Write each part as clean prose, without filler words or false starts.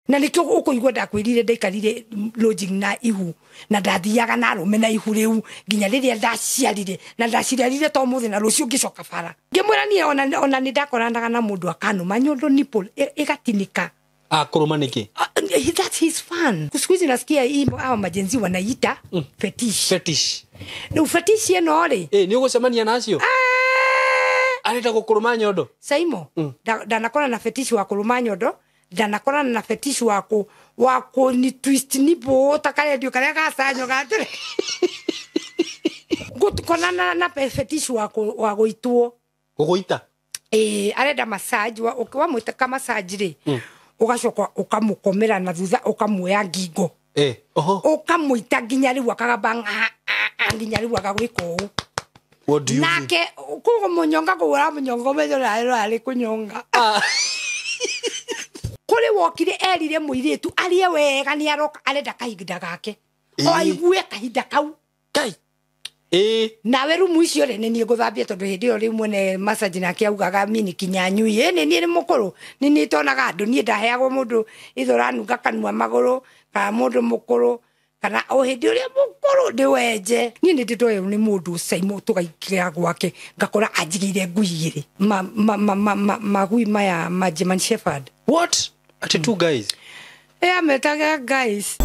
Na nikio ukuigua ndakwirire ndaikarire lodging na ihu na ndathiaga na arume na ihu riu nginya riria ndaciarire na ndaciarire to muthi na rucio ngicoka bara ngimwira nie ona ni ndakoranaga na mundu akanuma nyondo nipple igatinika. Ah, kuruma niki? That's his fun. Siku hizi nasikia hii hawa majenzi wanaita fetish. Fetish. No fetish eno ri. Eh, ni ugucemania nacio? Arenda gukuruma nyondo. Saimo. Ndanakora na fetish wa kuruma nyondo. Ndanakora na fetish wa ku ni twist nipple ta kare ndio kare gacanyo gatere. Gutukona na fetish wa guitwo. Guguita. Eh, arenda massage wa ukiwamwita massage ri. Ugacoka ukamukomera na thutha ukamuoya ngingo. Eh, oho. Ukamuita nginya riu akagamba nginya riu agagwika ũũ. What do you mean? Nake kũmũnyonga kũgũra mũnyongo metho ari kũnyonga. Kũrĩ wokire erire mũirĩtu arie wega nĩ aroka arenda kahinda gake. O aigue kahinda kau. Kai. Eh, nawe rumu icio rĩ nĩ niĩ ngũthambia tondũ hĩndĩ ĩyo rĩu mwene massage nake augaga mini kinyanyui ĩ nĩ niĩ nĩ mũkũrũ nĩ niĩ tonaga andũ niĩ ndaheagwo mũndũ ithoranunga kanua magũrũ kana mũndũ mũkũrũ kana o hĩndĩ ũrĩa mũkũrũ ndĩwenje. Niĩ nĩ ndĩndoywo nĩ mũndũ Saimo tũgaikĩra gwake ngakora anjigĩire ngui igĩrĩ magui maya ma German Shepherd. What? Ati two guys? Eh, ametaga guys.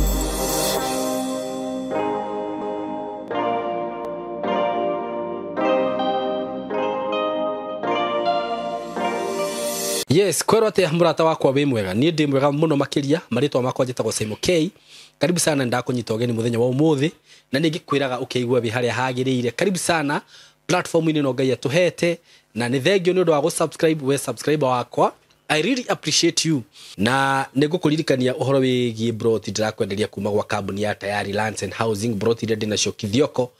Yes, kwero atia murata wakwa wi mwega. Ni ndi mwega muno makiria maritwa makwa njitagwo Saimo K. Karibu sana ndakunyita ugeni muthenya wa umuthi na ningikwiraga ukiigua bi haria hagiriire. Karibu sana platform ini no Ngai atuhete na ni thengio ni undu wa gusubscribe we subscriber wakwa. I really appreciate you. Na nigukuririkania uhoro wigie broti ndirakwenderia kuma gwa kambuni ya Tayari Lands and Housing broti iria ndinacio Kithioko.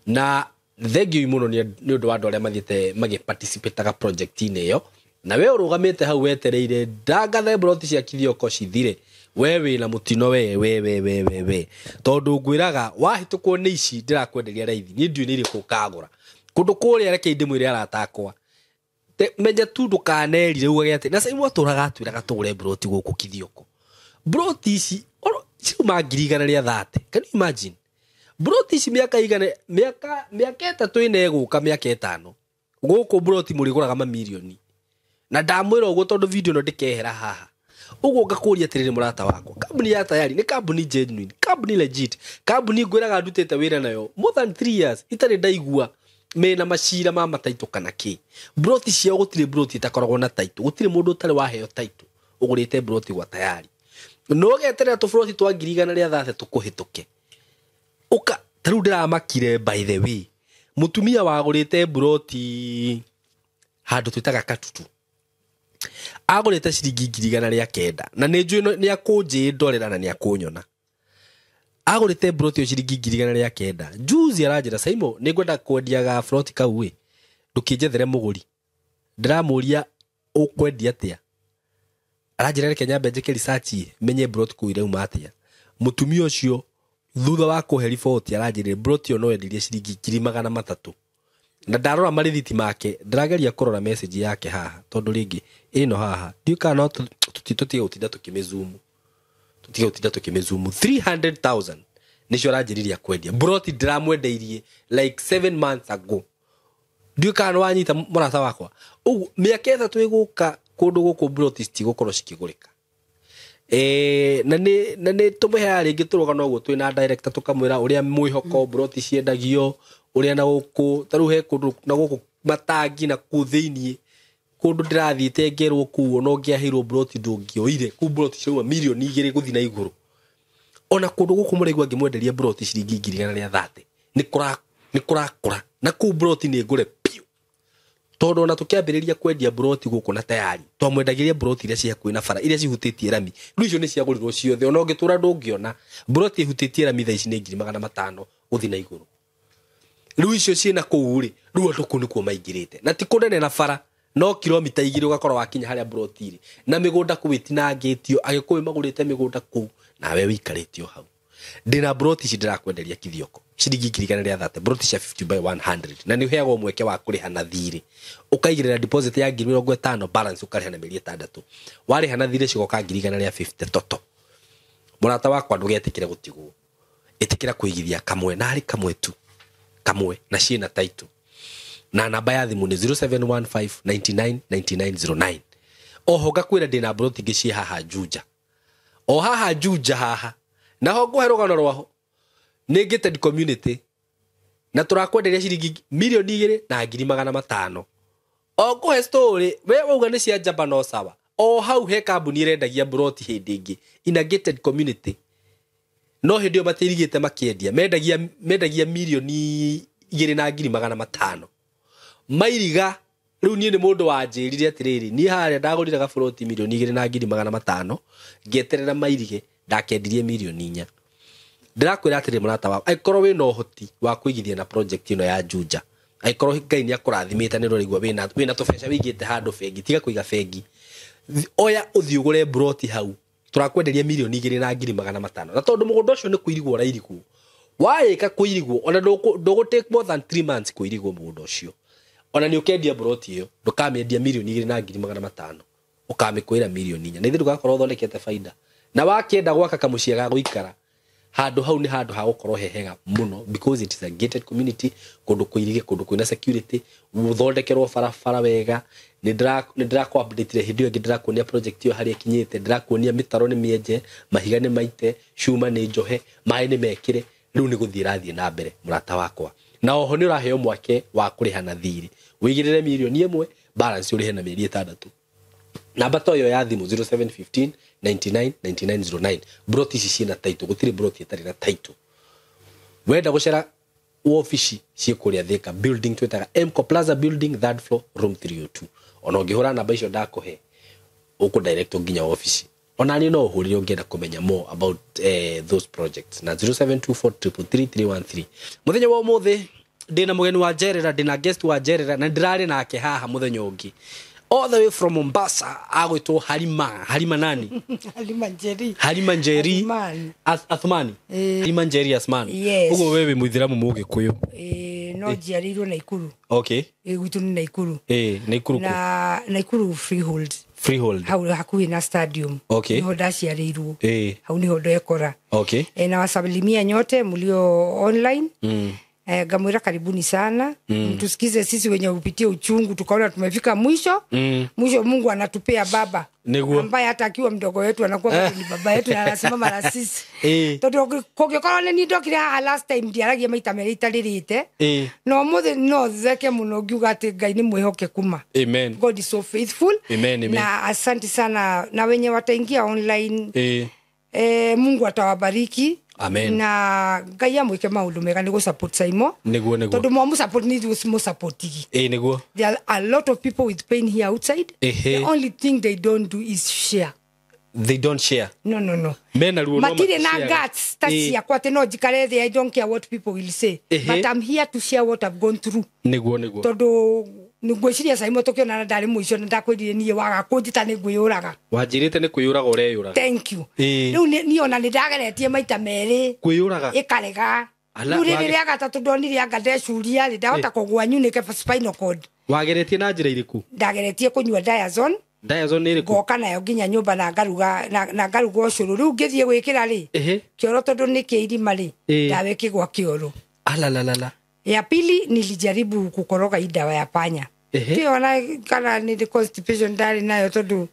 Na thengio muno ni undu wa andu aria mathiete magiparticipataga project-ini iyo. Na we urugamite hau wetereire ndangathe broti cia Kithioko cithire. We wina mutino we we we we we we tondu ngwiraga wahitukwo ni ici ndirakwenderia raithi ni ndiũ ni iriku ukagura kundu kuria reke ndimwire aratakwa menya tu ndukanerire ugage ati na Saimo aturaga atwiraga tugure broti guku Kithioko. Broti ici ciuma 130,000. Can you imagine? Broti ici miaka igana miaka 3 ĩna ĩgũka miaka 5 guku broti muriguraga mamirioni. Na ndamwira uguo tondu video no ndikehera haha. Uguo ngakuria atiriri murata wakwa. Kambuni ya Tayari ni kambuni genuine, kambuni legit, kambuni ngwiraga ndutite wira nayo more than 3 years itari ndaigua mena macira ma mataito kana ki. Broti ciao gutiri broti itakoragwo na taito, gutiri mundu utari waheo taito ugurite broti gwa Tayari. No geterera tu broti twa 130,000 tukuhituke. Uka taru ndiramakire by the way. Mutumia wagurite broti handu twitaga Katutu. Agurite ciringi 109,000 na nĩ njũĩ nĩ akũnjĩ ndorera na nĩ akũnyona. Agurite broti yo ciringi 109,000. Juzi aranjĩra Saimo nĩ ngwenda kwendia ga broti kau ĩ ndũkĩnjethere mũgũri. Ndĩramũria ũkwendia atĩa. Aranjĩra reke nyambe njĩke research menye broti kũu irauma atĩa. Mũtumia ũcio thutha wa kũhe riboti aranjĩrire broti ĩyo no endirie ciringi 300,000. Na ndarora marithiti make ndirageria kurora message yake haha tondu ringi ino haha ndiu kana no tutige gutinda tukimizumu tutige gutinda tukimizumu 300,000 nicio aranjiriria kwendia broti ndiramwendeirie like 7 months ago. Ndiu kana wanyita murata wakwa ugu miaka 3 iguka kundu guku broti citigukorwo cikigurika. Na ni tumuheaga ringi turugano uguo twina director tukamwira uria mwihoko broti ciendagio uria na guku taru he kundu na guku matangi na ku thiini kundu ndirathiite ngerwo kuo no ngiaheirwo broti ndungioire ku broti ciauma milioni 2 guthi na iguru. Ona kundu guku muraigua ngimwenderia broti ciringi 130,000 ni kurakura na ku broti ni ngure piu tondu ona tukiambiriria kwendia broti guku na Tayari twamwendagiria broti iria ci hakuhi na bara iria cihutĩtie rami rĩu icio nĩ ciagũrirwo ciothe ona ũngĩtũra ndũngĩona broti ihutĩtie rami thaa ici nĩ 500,000 guthi na iguru. Rĩu icio ciĩna kũu rĩ rĩu andũ kũu nĩkuo maingĩrĩte na ti kũnene na bara no kilomita 2 ũgakorwo wakinya harĩa broti ĩrĩ na mĩgũnda kũu ĩtinangĩtio agĩkũyũ magũrĩte mĩgũnda kũu nawe wĩikarĩte o hau. Ndĩna broti ici ndĩrakwenderia Kithioko ciringi 130,000, broti cia 50 by 100, na nĩ ũheagwo mweke wa kũrĩha na thirĩ, ũkaigĩrĩra deposit ya 50,000, balance ũkarĩha na mĩeri 6. Warĩha na thirĩ cigoka 150,000 toto. Mũrata wakwa, ndũgetĩkĩre gũtigwo, ĩtĩkĩra kũigithia kamwe na harĩ kamwe tu, kamwe na ciĩna title, na namba ya thimũ nĩ 0715999909. Oho ngakwĩra ndĩna broti ingĩ ciĩ haha Juja, o haha Juja haha, naho ngũhe rũgano rwaho nĩ gated community, na tũrakwenderia ciringi 2,500,000. O ngũhe story, we wauga nĩ cia njamba no sawa. O hau he kambuni ĩrendagia broti hĩndĩ ĩngĩ in a gated community, no hĩndĩ ĩyo matirigĩte makĩendia, mendagia 2,500,000 mairiga. Rĩu niĩ nĩ mũndũ wanjĩrire atĩrĩrĩ, niĩ harĩa ndagũrire gaburoti 2,500,000, ngĩeterera mairige, ndakendirie 4 million. Ndĩrakwĩra atĩrĩ mũrata wakwa, angĩkorwo wĩna ũhoti wa kũigithia na project ĩno ya Juja, angĩkorwo Ngai nĩ akũrathimĩte, nĩ ũraigua wĩna tũbeca wĩigĩte handũ bengi, tiga kũiga bengi, oya ũthiĩ ũgũre broti hau, tũrakwenderia 2,500,000. Na tondũ mũgũnda ũcio nĩ kũirigwo ũrairigwo, warĩka kũirigwo, ona ndũgũ take more than 3 months kũirigwo mũgũnda ũcio, ona nĩ ũkendia broti ĩyo, ndũkamĩendia 2,500,000, ũkamĩkwĩra 4 million, na ithuĩ ndũgakorwo ũthondekete baida. Na wakĩenda gwaka kamũciĩ ga gũikara handũ hau, nĩ handũ ha gũkorwo he hega mũno, because it is a gated community, kũndũ kũirige, kũndũ kwĩna security, gũthondekerwo barabara wega. Nĩ ndĩrakũ update hĩndĩ ĩyo ĩngĩ, ndĩrakuonia project ĩyo harĩa ĩkinyĩte, ndĩrakuonia mĩtaro nĩ mĩenje, mahiga nĩ maite, cuma nĩ njohe, maĩ nĩ mekĩre, rĩu nĩ gũthiĩ ĩrathiĩ na mbere, mũrata wakwa. Na oho nĩ ũraheo mwake wa kũrĩha na thirĩ, wĩigĩrĩre 1 million, balance ũrĩhe na mĩeri 6. Namba to ĩyo ya thimũ 0715 99 9909. Broti ici ciĩna title, gũtirĩ broti ĩtarĩ na title. Wenda gũcera wobici, ciĩ kũrĩa Thika building twĩtaga Mco Plaza building, third floor, room 302. Ona ũngĩhũra namba icio ndakũhe, ũkũ direct nginya wobici. Ona niĩ no ũhũrĩre ũngĩenda kũmenya more about those projects na 0724333313. Mũthenya wa ũmũthĩ ndĩna mũgeni wa njerera, ndĩna guest wa njerera, na ndĩrarĩ nake haha mũthenya ũngĩ, all the way from Mombasa, agwĩtwo Halima. Halima nani? Halima Njeri. Halima Njeri. Athumani. Athumani. Halima Njeri Athumani. Yes. Ũguo wewe wĩ mũithĩramu mũgĩkũyũ? No njiarĩirwo Naikuru. Gwitũ nĩ Naikuru. Naikuru kũ? Na Naikuru Freehold. Freehold. Hau hakuhĩ na stadium. Niho ndaciarĩirwo. Hau niho ndekora. Na wasalimia nyote mlio online. Ngamwĩra karibuni sana. Mtusikize sisi wenye upitie uchungu tukaona tumefika mwisho. Mwisho Mungu anatupea baba. Nĩguo. Ambaye hata akiwa mdogo wetu anakuwa bado ni baba yetu na anasimama na sisi. Tondu kũngĩkorwo nĩ niĩ ndokire haha last time, ndiaragia maita merĩ itarĩrĩte. No ũmũthĩ no theke mũno ngiuga atĩ Ngai nĩ mwĩhokeku ma. Amen. God is so faithful. Amen, amen. Na asante sana, na wenye wataingia online, Mungu atawabariki. Amen. Na Ngai amwĩke maũndũ mega nĩ gũ-support Saimo. Nĩguo, nĩguo. Tondũ mwamũ support nĩ ithuĩ mũsupportigi. Nĩguo. There are a lot of people with pain here outside. The only thing they don't do is share. They don't share. No, no, no. Mena ruo no Matirĩ na matishareaga. guts ta ciakwa atĩ no njikare thĩ, I don't care what people will say. But I'm here to share what I've gone through. Nĩguo, nĩguo. Tondũ ngwĩciria Saimo tũkĩonana ndarĩ mũico na ndakwĩrire niĩ waga kũnjĩta nĩ ngwĩyũraga. Wanjĩrĩte nĩ kwĩyũraga ũreyũraga. Thank you. Rĩu niĩ ona nĩ ndageretie maita merĩ. Kwĩyũraga. Ĩkarega. Ala, Rĩu rĩrĩ rĩa gatatũ ndonire anga ndecuria rĩ, ndahota kũgwa nyunĩke spinal cord. Wageretie na njĩra irĩkũ? Ndageretie kũnyua Diazon. Diazon nĩ ĩrĩkũ? Ngoka nayo nginya nyũmba na ngaruga na ngaruga ũcũrũ. Rĩu ngĩthiĩ gwĩkĩra rĩ, kĩoro tondũ nĩ kĩa irima rĩ, ndawa ĩkĩgwa kĩoro. Alalalala. Ya pili nilijaribu kukoroga hii dawa ya panya. Ndiona kana nĩ constipation ndarĩ nayo tondũ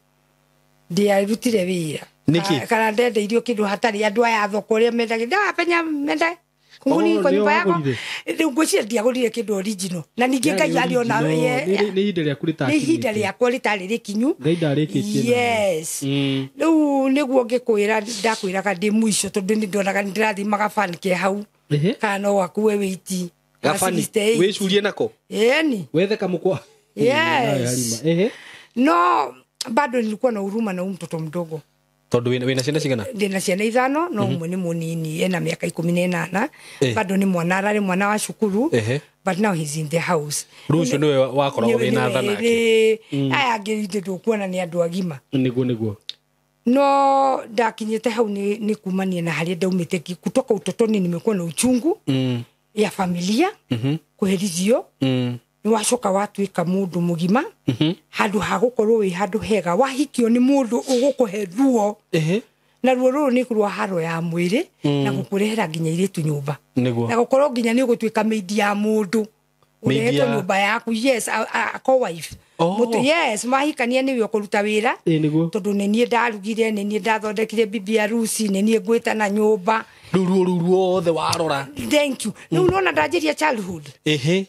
ndiarutire wĩra. Nĩkĩ? Kana ndendeirio kĩndũ hatarĩ, andũ aya a thoko ũrĩa mendagia dawa ya panya, menda kunguni Oh, kwa nĩo nyumba yako. wagũrire? Rĩu ngwĩciria ndiagũrire kĩndũ original, na ningĩ Ngai arĩ ona Nĩ ihinda rĩaku nĩ ihinda rĩtakinyĩte. Rĩakwa rĩtarĩ rĩkinyu. Ngai ndarĩkĩtie nawe. Yes. Rĩu nĩguo ngĩkwĩra, ndakwĩraga ndĩ mũico tondũ nĩ ndonaga nĩ ndĩrathiĩ magabani ke hau, kana no gakue wĩiti Gabani wĩcurie nako. Ĩni. Wethe kamũkwa. Yes. No bado nilikuwa na huruma na huyu mtoto mdogo. Tondũ wĩna ciana cigana? Ndĩna ciana 5, no ũmwe nĩ mũnini, ena mĩaka 18. Bado nĩ mwana, ararĩ mwana wa cukuru. But now he's in the house. Rĩu ũcio nĩwe wakoragwo wĩna tha nake. Aya angĩ ithe ndũkuona nĩ andũ agima. Nĩguo, nĩguo. No ndakinyite hau ni kumania na haria ndaumite kutoka utotoni nimekuwa na uchungu ya familia kuherithio ni wacoka watuika mundu mugima handu ha gukorwo wi handu hega wahikio ni mundu ugukuhe ruo na ruo ruru ni rwa haro ya mwiri na gukurehera nginya iritu nyumba na gukorwo nginya ni ugutuika maid ya mundu urehetwo nyumba yaku. Yes, a co-wife. Mutu yes mahikania niwe ukuruta wira tondu ni nie ndarugire ni nie ndathondekire bibi harusi ni nie ngwitana nyumba ruo ruo othe warora. Thank you. Riu nona ndanjiria childhood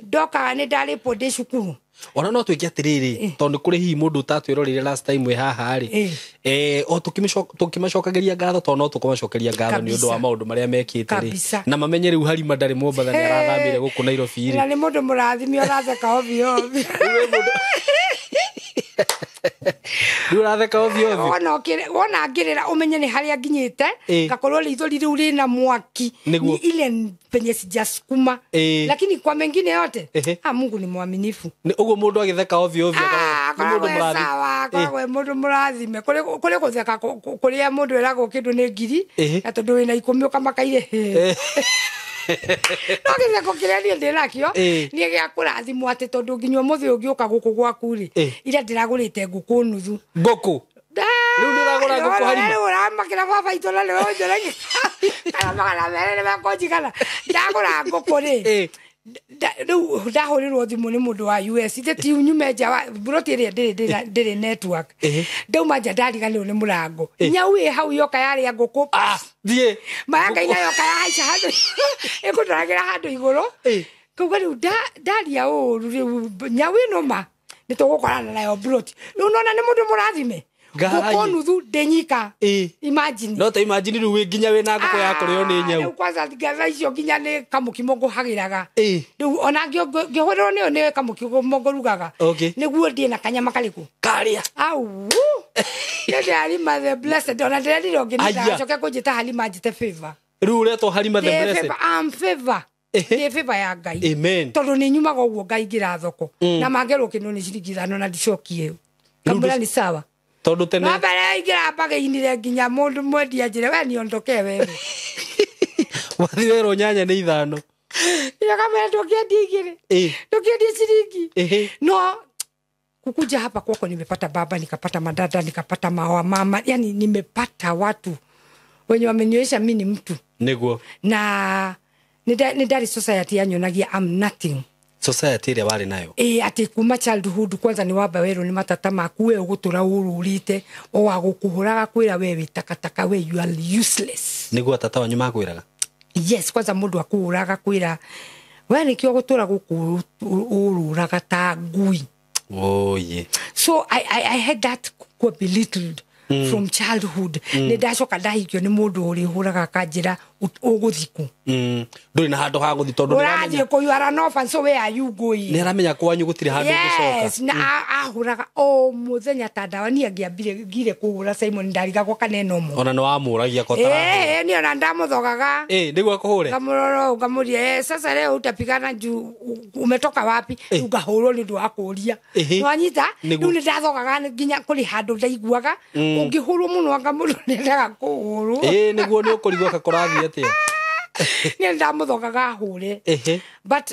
ndokaga ni ndarĩpwo ndĩ cukuru ona no twike atiriri tondu kuri hihi mundu utatwirorire last time we haha ri o tukimacokageria ngatho tondu no tukumacokeria ngatho ni undu wa maundu maria mekite ri na mamenye riu Halima ndari Mombatha ni arathamire guku Nairobi ri na ni mundu murathimi uratheka ovyo ovyo. Riu uratheka ovyo ovyo wona ngirira umenye ni haria nginyite ngakorwo rithori riu rina mwaki ni ile penye sijasukuma lakini kwa mengine yote Mungu ni mwaminifu. Ni uguo mundu agitheka ovyo ovyo ni mundu murathime sawa kwa mundu murathime kuri gutheka kuria mundu eragwo kindu ni ngiri na tondu wina 10 ukamakaire no githeko kiria nie ndinakio nie gia kurathimwo ati tondu nginya umuthi ungiuka guku gwaku ri ira ndiragurite nguku nuthu nguku riu ndiragura nguku Halima riu uramakira baba itu na niwe unjũragia kana magana merĩ nĩ mekũnjigana ndagũra ngũkũ rĩ riu ndahũrĩrwo thimũ nĩ mũndũ wa US ithe ti nyume nja wa mburoti ĩrĩa ndĩrĩ network ndauma nja ndariganĩrwo nĩ mũrango nyau ĩ hau yoka yarĩa ngũkũ thiĩ maya ngai nayo yoka yahaica handũ ĩkũndoragĩra handũ igũrũ kauga rĩu ndaria ũru rĩu nyau ĩno ma nĩ tũgũkorana nayo mburoti rĩu nona nĩ mũndũ mũrathime ngũkũ nuthu ndĩnyika. Imagine no ta imagine riu wi nginya wina ngũkũ ya kũrĩo nĩ nyau riu kwanza ngetha icio nginya nĩ kamũkimo ngũhagĩraga riu ona ngĩhũrĩrwo nĩyo nĩ kamũkimo ngũrugaga nĩguo ndie na kanyama karĩkũ karĩa au nĩ Halima the blessed ona ndĩrerire ũngĩ nĩndacoke kũnjĩta Halima njĩte favor riu ũretwo Halima the blessed. I'm favor nĩ favor ya Ngai. Amen. Tondũ nĩ nyumaga ũguo ngaingĩra thoko na mangerwo kĩndũ nĩ ciringi 5 na ndicokie kamũra ni sawa tondu tene wambere ingira mbage-inire nginya mundu mwendia njire we niondoke wewe wathi werwo nyanya ni 5 iyo kamera ndukiendia 2 ndukiendia ciringi no kukuja hapa kwako nimepata baba nikapata madada nikapata mawa mama yani nimepata watu wenye wamenionyesha mimi ni mtu niguo na ni ndari society yanyonagia I'm nothing society ĩrĩa warĩ nayo ati kuma childhood kwanza ni wamba werwo ni matata maku we ugutura ururite o wa gukuhuraga kwira we wi takataka we you are useless niguo tata wanyu makwiraga. Yes kwanza mundu akuhuraga kwira we nikio gutura guku ururaga ta ngui. Oh yeah. So I had that belittled from childhood. Ni ndacoka ndahikio ni mundu uri huraga kanjira uguthiku nduri na handu ha guthi tondu urathie ku you are an orphan so where are you going ni aramenya kwanyu gutiri handu gucoka. Yes na ahuraga o muthenya ta ndawa ni angiambire ngire kuhura Simon ndarigagwo kana no mo ona no amuragia ko tara ni ona ndamuthogaga niguo akuhure ngamuroro ngamuria sasa leo utapigana juu umetoka wapi ungahurwo ni ndu wa kuria nwanyita riu ni ndathogaga nginya kuri handu ndaiguaga ungihurwo muno anga mundu nendaga kuhurwo niguo ni ukurigwo kakurathie atia ni ndamuthogaga ahure. But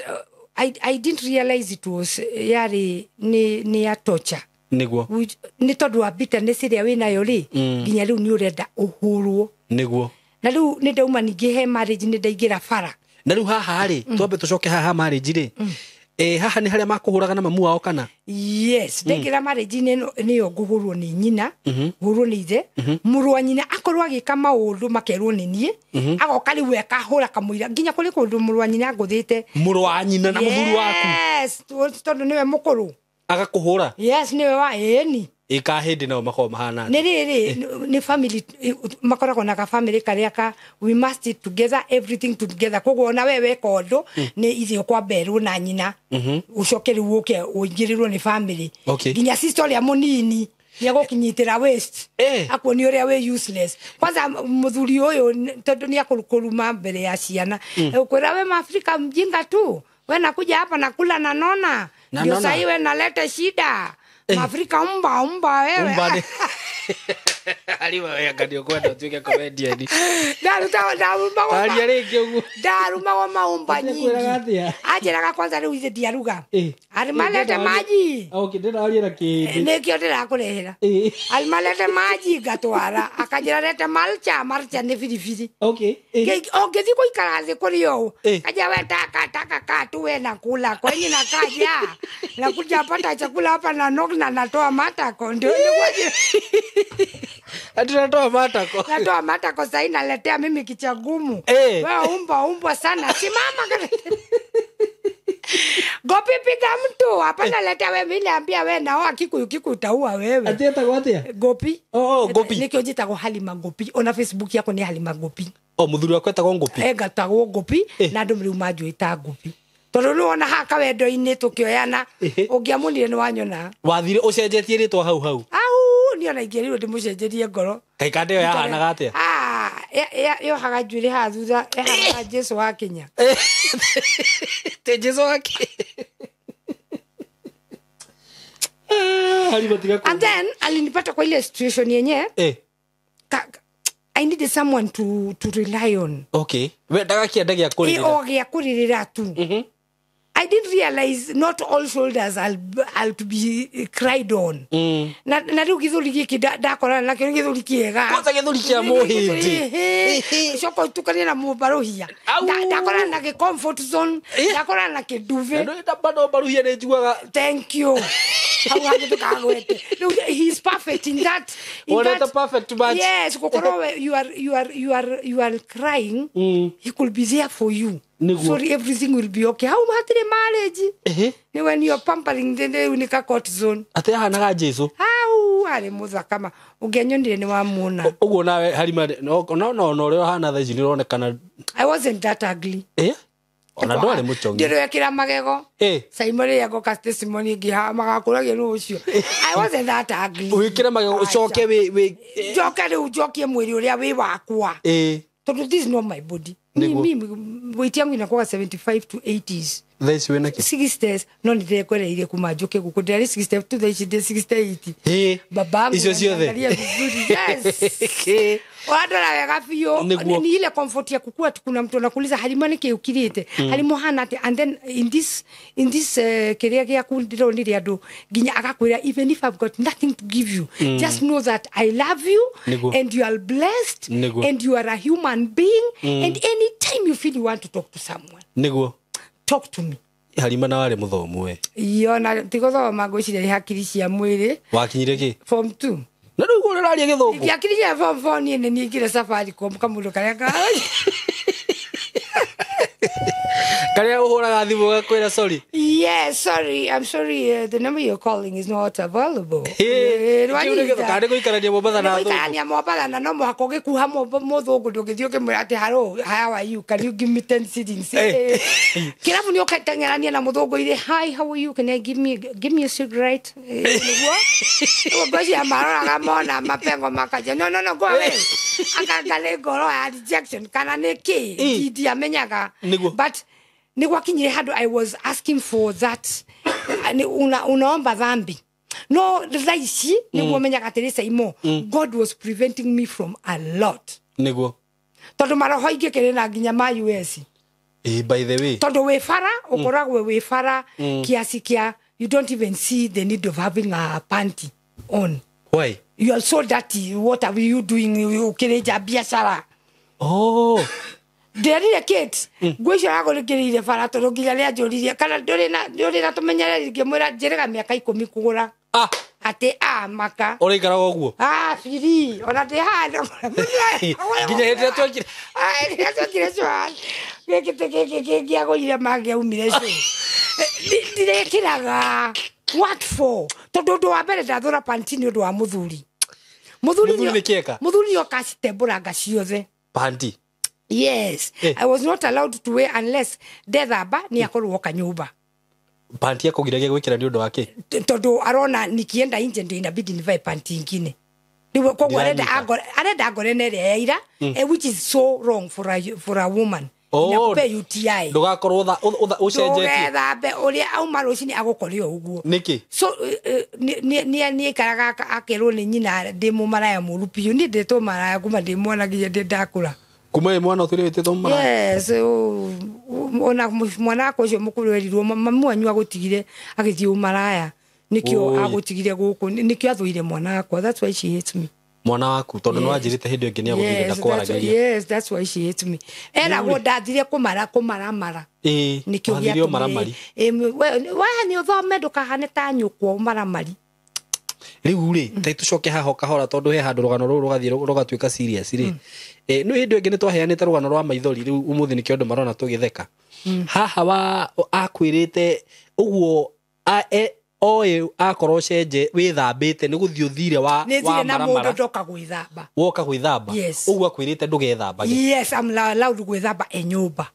I didn't realize it was yari ni ya torture niguo ni tondu wa bitterness iria winayo ri nginya riu ni urenda uhurwo niguo na riu ni ndauma ningi he marriage ni ndaingira bara na riu haha ri twambe tucoke haha marriage ri haha ni haria makuhuraga na mamu wao kana. Yes ndaingira marriage niyo nguhurwo ni nyina hurwo ni ithe muru wa nyina akorwo agika maundu makerwo ni nie agoka riu ekahura kamwira nginya kuri kundu muru wa nyina nguthite muru wa nyina na muthuri waku. Yes tondu niwe mukuru agakuhura. Yes niwe wa eni ika hindi nao makoragwo mahana ni riri ni family makoragwo na ka family karia ka we must eat together everything together koguo na wewe kondo ni ithe ukwamberwo na nyina ucoke riu uke uingirirwo ni family nginya sister uria munini niagukinyitira waste akuoni uria we useless kwanza muthuri uyu tondu ni akukuruma mbere ya ciana ukwira we Maafrika mjinga tu we nakuja hapa nakula na nona ndio sahi we naleta shida Afrika umba umba wewe. Umba ni. Harima we anga nĩũkwenda ũtuĩke comedian. Ndarutagwo ndarumagwo Aria rĩngĩ ũguo. Ndarumagwo maumba nyingi. Akwĩraga atĩa? Anjĩraga kwanza rĩu ithe ndiaruga. Eh. Alimalete maji. Okay, ndĩraria na kĩndĩ. Nĩkĩo ndĩrakũrehera. Eh. Alimalete maji ngatwara. Akanjĩra lete malcha, malcha nĩ biribiri. Okay. Eh. Ũngĩthiĩ gũikara thĩ kũrĩ ũũ. Eh. Kaja we taka taka kaa tu we nakula. Kwenye nakaja. Nakuja pata chakula hapa na nok na natoa matako. Ndio ndio. Ati natoa matako. Natoa matako sasa naletea mimi kicha gumu. Eh. Wewe umba umbwa sana. Simama. Gopi piga mtu. Hapana letea wewe mimi naambia wewe naoa Kikuyu Kikuyu utaua wewe. Atĩ etagwo atĩa? Gopi. Oh, Gopi. Nikio njitagwo Halima Gopi. Ona Facebook yako ni Halima Gopi. O muthuri wakwa etagwo Ngopi. Engatagwo Gopi Eh. na andũ rĩu manjũĩ ta Gopi. Tondũ nĩ wona haha kawendo-inĩ tũkĩoyana Eh. ũngĩamunire nĩ wanyona. Wathire ũcenjetie rĩtwa hau hau. Au niĩ ona ingĩrirwo ndĩmũcenjerie ngoro. Kaĩ kanda ĩyo yahanaga atĩa? Ah, yohaga njuĩrĩ haha thutha ĩhanaga Jesu wa Kenya. Ti Jesu wake. Halima tiga And then alinipata kwa ile situation yenye Eh. I needed someone to rely on. Okay. We ndagakĩenda gĩa kũrĩrĩra. O gĩa kũrĩrĩra tu. I didn't realize not all shoulders are to be cried on. Na rĩu gĩthũri gĩkĩ ndakorana nakĩo nĩ gĩthũri kĩega. Kwanza gĩthũri kĩa mũhĩndĩ. Coka ũtukanie na mũmbarũhia. Au. Ndakorana na gĩ comfort zone. Eh. Ndakorana na kĩnduve. Na ndå bado mbaruhia nĩ njiguaga. Thank you. Hau hangĩ ndũkagwete. Rĩu he is perfect in that. In Wonete that- perfect match. Yes, gũkorwo you are crying. He could be there for you. Nĩguo. Sorry, everything will be okay. Hau hatirĩ marriage. Ehe. Ni when you're pampering the rĩu nĩ ka cortisone. Atĩ ahanaga Jesu. Hau arĩ mũthaka ma. Ũngĩanyonire nĩ wamuona. Ũguo nawe Halima no no no no ũrĩa ũhana thaa ici nĩ ũronekana. I wasn't that ugly. Eh? Ona ndwarĩ mũchongi. Ndĩrekĩra magego. Eh. Saimo rĩrĩa ngoka testimony ingĩ haha magakũragia nũ ũcio. I wasn't that ugly. Wĩkĩre magego ũcoke wĩ Njoke rĩu njokie mwĩrĩ ũrĩa wĩ wakwa. Eh. Tondũ this is not my body. Nĩguo. Mimi weight yangu inakuwa 75 to 80s. Thaa ici wĩna kĩ? 60s no nĩndĩrekwereire kuma njũke gũkũ ndĩrarĩ 62 thaa ici ndĩ 68. Eh. Babangu Icio ciothe. ananiangalia vizuri. Yes. Ũrandora wega biũ. Nĩguo. Ni ile comfort ya kukua tu kuna mtu anakuuliza Halima nĩkĩ ũkirĩte. Halima ũhana atĩa? And then in this kĩrĩa gĩaku ndĩronire andũ nginya agakwĩra even if I've got nothing to give you just know that I love you Nĩguo. and you are blessed Nĩguo. and you are a human being and anytime you feel you want to talk to someone Nĩguo. talk to me. Halima na warĩ mũthomu we. Iyo na tigũthoma ngwĩciria nĩ hakiri cia mwĩrĩ. Wakinyire kĩ? Form 2. Na rĩu ũguo ũraria gĩthũngũ. Ingĩakiri cia form 4 niĩ nĩ niĩ Safaricom kamũndũ karĩa ka Karĩa ũhũraga thimũ ũgakwĩra sorry. Yes, sorry. I'm sorry. The number you're calling is not available. Kĩu nĩ gĩthũ- kana nĩ gũikarania Mombatha na athũngũ. Gũikarania Mombatha na no mũhaka ũgĩkuha mũthũngũ ndũngĩthiĩ ũkĩmwĩra atĩ hello, how are you? Can you give me 10 shillings? Eh. Kĩrabu nĩ ũkateng'erania na mũthũngũ irĩ hi, how are you? Can I give me a cigarette? Nĩguo? Nĩguo ngwĩciria maroraga mona mapengo makaja. No, no, no, go away. Akanga nĩ ngoro ya rejection kana nĩ kĩ? Eh. Ndiamenyaga. Nĩguo. But nĩ gwakinyire handũ I was asking for that unaomba dhambi no thaa ici nĩguo menyaga atĩrĩ Saimo God was preventing me from a lot Nĩguo. tondũ maroho ingĩkĩrĩ na nginya ma US Eh, by the way. tondũ wĩ bara ũkoragwo wĩ bara kiasi kĩa you don't even see the need of having a panty on. Why? You are so dirty. What are you doing ũkĩrĩnja biacara? Oh. Nderire Kate nguo icio aragũrĩkĩrĩire bara tondũ nginya nĩanjũririe kana ndũrĩ na tũmenyereri ngĩmwĩra njĩrĩga mĩaka 10 kũgũra Ah, atĩ a maka ũraikaraga ũguo. ah biri ona ndĩ handũ Nginya hĩndĩ ĩrĩa twekire. Hĩndĩ ĩrĩa twekire cũa gĩkĩ tĩ gĩkĩ kĩngĩagũire mangĩaumire cũa ndirĩkĩraga what for tondũ ũndũ wa mbere ndathũra panti nĩ ũndũ wa mũthuri. Mũthuri nĩ kĩeka? Mũthuri nĩ oka acitembũranga ciothe. Panti. Yes. Eh. I was not allowed to wear unless ndethamba nĩ akorwo oka nyũmba. Panti akũgiragia gwĩkĩra nĩ ũndũ wa kĩ? Tondũ arona nikienda nje ndio inabidi nivae panti ingine. Nĩguo koguo arenda Ndiranyita. arenda ngore na ĩrĩa ya ira, which is so wrong for a woman. Inakupe UTI. Ndũgakorwo ũcenjetie. Ndũgethambe ũrĩa auma rũcinĩ agũkore o ũguo. Nĩkĩ? So nĩ aikaraga akerwo nĩ nyina ndĩ mũmaraya mũru biũ. Niĩ ndĩtwo maraya kuma ndĩ mwana nginya ndĩ ndakũra. Kuma wĩ mwana ũtũire wĩtĩtwo maraya? Yes, ona mwana wakwa ũcio mũkũrũ erirwo mamu wanyu agũtigire agĩthiĩ ũmaraya. Nĩkĩo agũtigire gũkũ, nĩkĩo athũire mwana wakwa. That's why she hates me. Mwana waku tondũ nĩwanjĩrĩte hĩndĩ ĩngĩ nĩagũthire ndakwaragĩria. Yes, that's why she hates me. Eragwo ndathire kũmaramara. Nĩkĩo gĩatũmire ũmaramari. We nĩ ũthome ndũkahane ta nyũkwa ũmaramari. Rĩu rĩ, ta tũcoke haha kahora tondũ he handũ rũgano rũrũ rũgathiĩ rũgatuĩka serious rĩ. Nĩ hĩndĩ ĩngĩ nĩtwaheanĩte rũgano rwa maithori rĩu ũmũthĩ nĩkĩo andũ marona tũgĩtheka. Haha wa akwĩrĩte ũguo oĩ akorwo cenje wĩthambĩte nĩ gũthiĩ ũthire wa nĩ na mũndũ ndoka gwĩthamba. Woka gwĩthamba. Ũguo akwĩrĩte ndũgethambage. Yes, I'm allowed gwĩthamba e nyũmba.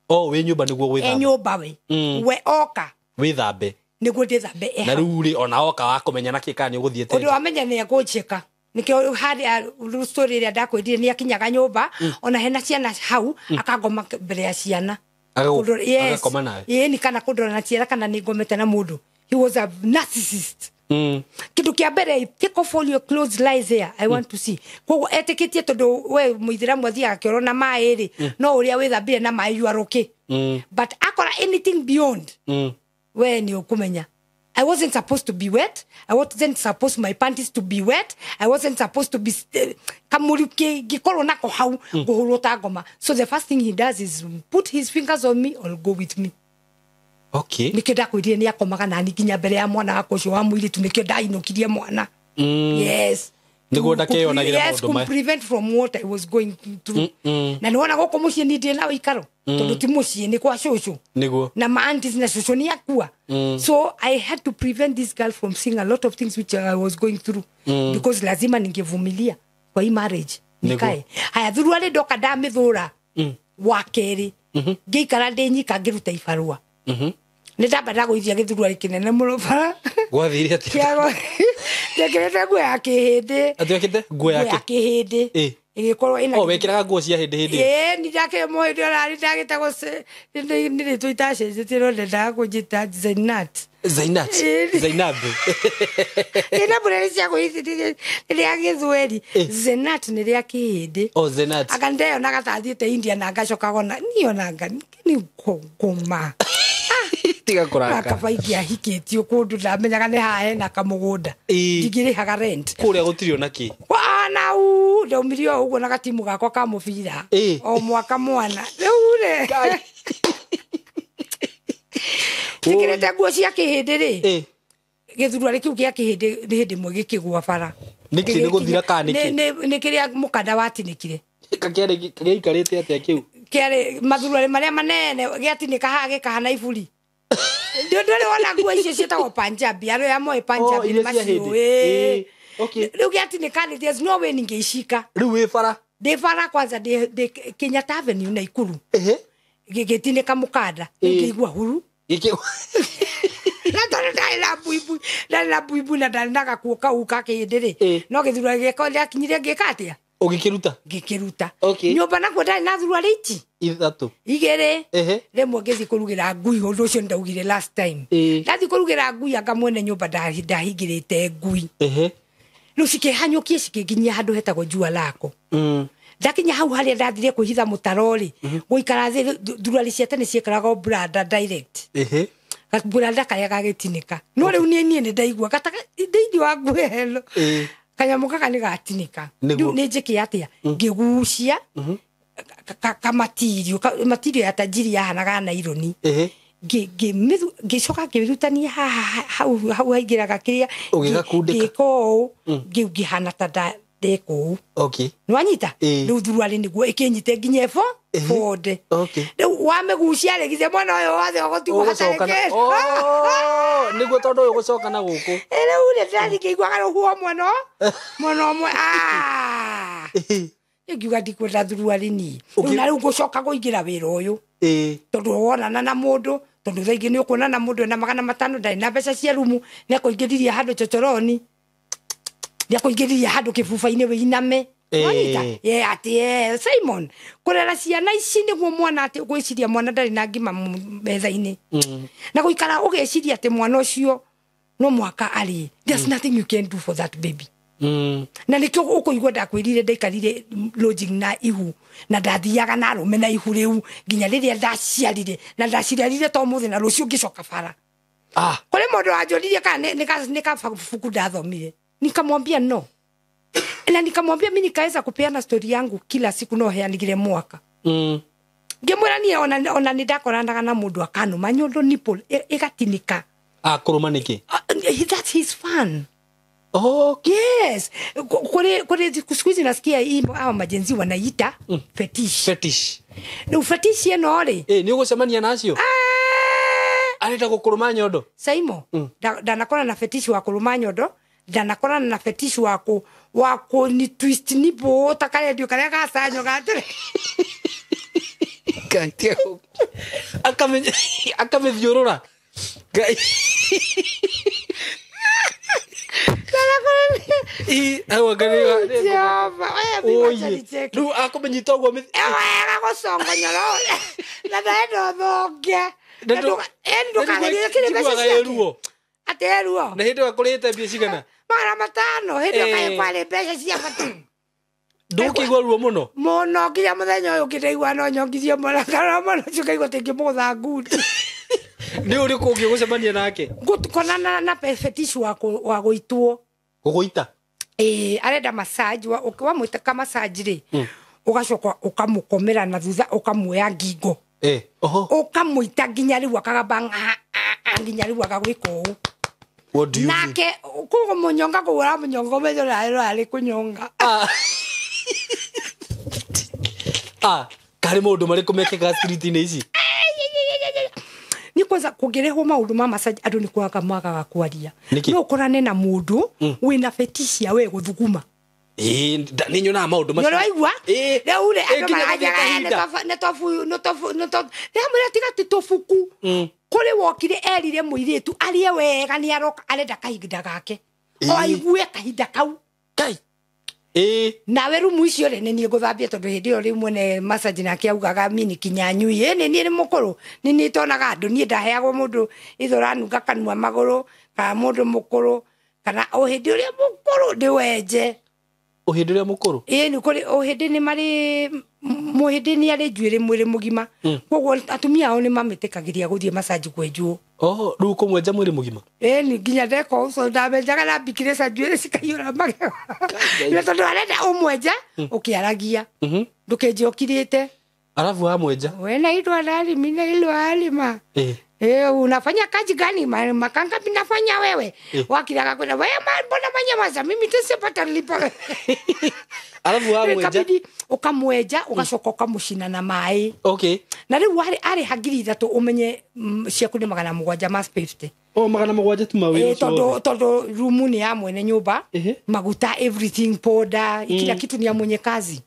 O wĩ nyũmba nĩguo gwĩthamba. E nyũmba we. We oka. Wĩthambe. Nĩguo ndĩthambe e. Na rĩu rĩ ona oka wakũmenya na kĩ kana nĩ ũgũthiĩte. Ũndũ wamenya nĩ egũnjĩka. Nĩkĩo harĩa story ĩrĩa ndakwĩrire nĩ akinyaga nyũmba ona hena ciana hau akangoma mbere ya ciana. Agakoma nawe. Ĩĩ kana kũndora na ciana kana nĩ ngomete na mũndũ. He was a narcissist. Kindu kia mbere, take off all your clothes, lies there. I want to see. Koguo etĩkĩtie tondũ we mũithĩramu athiaga kĩoro na maĩ rĩ, no ũrĩa wĩthambire na maĩ you are okay. But akora anything beyond, we nĩ ũkũmenya. I wasn't supposed to be wet. I wasn't supposed my panties to be wet. I wasn't supposed to be kamuri gikorwo nako hau ngũhũrwo ta ngoma. So the first thing he does is put his fingers on me or go with me. Okay. Nĩkĩo ndakwĩrire nĩ akomaga nani nginya mbere ya mwana wakwa ũcio wa mũirĩtu, nĩkĩo ndainũkirie mwana. Yes. Nĩguo ndakeyonagĩre maũndũ maya. Yes, prevent from what I was going through. Na nĩwona gũkũ mũciĩ niĩ ndirĩ na ũikaro. Tondũ ti mũciĩ nĩ kwa cũcũ. Nĩguo. Na ma aunties na cũcũ nĩ akua. So I had to prevent this girl from seeing a lot of things which I was going through. Because lazima ningevumilia kwa hii marriage. Nikae. Haya thuruarĩ ndoka ndamĩthũra. Wa kerĩ. Ngĩikara ndĩ nyika ngĩruta ibarũa. Nĩ ndamba ndagũithia gĩthuruarĩ kĩnene mũno bara. Gwathire atĩa? Ndekĩrĩte nguo ya kĩhĩndĩ. Atĩ wekĩrĩte nguo ya kĩhĩndĩ. Ĩgĩkorwo ĩna. O wekĩraga nguo cia hĩndĩ hĩndĩ? Ĩĩ, nĩ ndakĩrĩ mũhĩndĩ ona nĩ ndagĩtagwo nĩ rĩtwa itacenjetie no ndendaga kũnjĩta Zainat. Zainat. Zainab. Zainab nĩ cia kũhithithia nĩ rĩa gĩthweri. Zenat nĩ rĩa kĩhĩndĩ. O Zenat. Anga ndeyonaga ta thiĩte India na ngacoka gona niĩ ona nga nĩ ngoma. Tiga kũraka. Kaba ingĩahikĩtio kũndũ ndamenyaga nĩ haha hena kamũgũnda. Ndingĩrĩhaga rent. Kũrĩa gũtirĩ ona kĩ. Wana u ndaumirie o ũguo na gatimu gakwa ka mũbira. O mwaka mwana. Rĩu rĩ. Njĩkĩrĩte nguo cia kĩhĩndĩ rĩ. Gĩthuruarĩ kĩu kĩa kĩhĩndĩ nĩ hĩndĩ ĩmwe gĩkĩgũa bara. Nĩkĩ nĩ gũthira kana nĩkĩ? Nĩ kĩrĩa mũkanda watinĩkire. Kĩarĩ gĩaikarĩte atĩa kĩu? Kĩarĩ mathuruarĩ marĩa manene gĩatinĩka haha gĩkahana iburi. Ndũrĩ wona nguo icio ciĩtagwo Punjabi, arĩa moĩ Punjabi nĩ maciũĩ. Rĩu gĩatinĩka nĩ there's no way ningĩicika. Rĩu wĩ bara? Ndĩ bara kwanza ndĩ Kenyatta Avenue Naikuru. Gĩgĩtinĩka mũkanda, ngĩigua huru. Na tondũ ndarĩ na mbuibui, ndarĩ na mbuibui na ndarĩ na gakuo kau ka kĩhĩndĩ rĩ. No gĩthurano gĩakwa gĩakinyire ngĩka atĩa? Ũgĩkĩruta? Ngĩkĩruta. Nyũmba nakuo ndarĩ na thuruarĩ ici. Ithatũ. Igĩrĩ. Rĩmwe ngĩthiĩ kũrugĩra ngui, ũndũ ũcio nĩndaugire last time. Ndathiĩ kũrugĩra ngui anga mwene nyũmba ndahingĩrĩte ngui. Rĩu cikĩhanyũkia cikĩnginyia handũ hetagwo Jua Lako. Ndakinya hau harĩa ndathire kwĩhitha mũtaro rĩ, gũikara thĩ thuruarĩ cia tene ciekĩragwo branda direct. Branda karĩa gagĩtinĩka. No rĩu niĩ nĩ ndaigua thĩinĩ wa nguo ĩno. Kanyamũ gaka nĩ gatinĩka. Rĩu nĩ njĩke atĩa? Ngĩgucia kamatirio, matirio ya tajiri yahanaga naironi. Ngĩcoka ngĩrutania haha hau haingĩraga kĩrĩa ngĩka ũũ ngĩhana ta ndeka ũũ. Nĩwanyita? Rĩu thuruarĩ nĩguo ĩkĩnyite nginya ĩbo bonde. Rĩu wamĩgucia rĩ githĩ mwena ũyũ wothe ũgũtigwo hatarĩ kĩndũ. Nĩguo tondũ ũyũ ũgũcoka na gũkũ. Rĩu rĩ ndĩrathiĩ ngĩiguaga rũhuho mwena ũmwe. Ngiuga ndikwenda thuruarĩ niĩ. Rĩu na rĩu ngũcoka kũingĩra wĩra ũyũ. Tondũ wonana na mũndũ, tondũ thaa ingĩ nĩ ũkuonana na mũndũ ena 500 ndarĩ na mbeca cia rumu, nĩ akũingĩririe handũ chochoroni, nĩ akũingĩririe handũ kĩbuba-inĩ wĩiname. Wanyita ye ati Simon kurera ciana ici niguo mwana ati gwiciria mwana ndari na ngima metha-ini na guikara ugeciria ati mwana ucio no mwaka ari there's nothing you can do for that baby. Na nikio ukuigua ndakwirire ndaikarire lodging na ihu na ndathiaga na arume na ihu riu nginya riria ndaciarire na ndaciarire to muthi na rucio ngicoka bara. Kuri mundu wanjuririe kana ni kabuku ndathomire, nikamwambia no, na nikamwambia mimi nikaweza kupeana story yangu kila siku no heanigire mwaka. Ngimwira nie ona ni ndakoranaga na mundu akanuma nyondo nipple igatinika. Kuruma niki? That's his fun. Oh, yes. Kuri siku hizi nasikia hii hawa majenzi wanaita fetish. Fetish. Ni fetish eno ri. Ni ugucemania nacio? Arenda gukuruma nyondo. Saimo, ndanakora na fetish wa kuruma nyondo, ndanakorana na fetish wa ku ni twist nipo ta karedio karia gacanyo gatire. Ngai tia. Akamethiurura. Ngai. Rĩu akũmenyita ũguo wega gũcongonyora na ndaenda ũthonge ndũkagerie kĩrĩ mbeca ciake ruo atĩ ruo na hĩndĩ ĩyo akũrĩhĩte mbia cigana 500 hĩndĩ ĩyo kaĩ kwarĩ mbeca cia bata ndũkĩigua ruo mũno mũno nginya mũthenya ũyũ ũngĩ ndaigua no nyongithie mwana kana mwana ũcio ngaigua ta ingĩmũgũtha ngundi. Nĩ ũrĩkũ ũngĩ ũgũcemania nake gũkonana na fetish wa gũitwo gũgũita arenda massage wamwĩta massage rĩ ũgacoka ũkamũkomera na thutha ũkamuoya ngingo ũkamũita nginya rĩu akagamba nginya rĩu agagwĩka ũũ nake kũmũnyonga kũu ũramũnyonga ũmenye ũrarĩ kũnyonga. Karĩ maũndũ marĩkũ mekĩkaga street-inĩ ici? Ni kwanza kũngĩrehwo maũndũ ma massage andũ nĩ kwaga magaga kwaria no ũkorane na mũndũ wĩna fetish ya we gũthuguma. Nĩ nyonaga maũndũ macio nĩũraigua rĩu rĩ andũ maranjaga nĩ tiga ti tũbuku kũrĩ wokire erire mũirĩtu arie wega nĩ aroka arenda kahinda gake o aigue kahinda kau. Ngai nawe rumu icio rĩ nĩ niĩ ngũthambia tondũ hĩndĩ ĩyo rĩu mwene massage nake augaga mini kinyanyui nĩ niĩ nĩ mũkũrũ nĩ niĩ itonaga andũ niĩ ndaheagwo mũndũ ithe ũranunga kanua magũrũ kana mũndũ mũkũrũ kana ũhĩndĩ ũrĩa mũkũrũ ndĩwenje. Ũhĩndĩ ũrĩa mũkũrũ? Nĩ kũrĩ ũhĩndĩ nĩ marĩ mũhĩndĩ nĩ arĩ njuĩrĩ mwĩrĩ mũgima koguo atumia ao nĩ mamĩtĩkagĩria gũthiĩ massage kwenjwo. Oho rĩu kũmwenja mwĩrĩ mũgima? Nĩ nginya ndeka ũcio ndamenjaga na mbikire ca njuĩrĩ cikaiyũra magego na tondũ arenda ũmwenja ũkĩaragia ndũkenje ũkirĩte. Alafu wamwenja we naitwa nani? Mimi naitwa Halima. Unafanya kazi gani? Makanga nafanya wewe. Wakiraga kwenda wewe mbona manyamaza mimi tisipata nilipa. Alafu wamwenja kabidi ukamwenja ugacoka ukamucina na mai. Okay. Na riu ari hagiri 3 umenye ciaku ni 700 ma 50. Oh 700 tu mawĩra. Tondu rumu ni ya mwene nyumba, maguta everything powder, kila kitu ni ya mwenye kazi.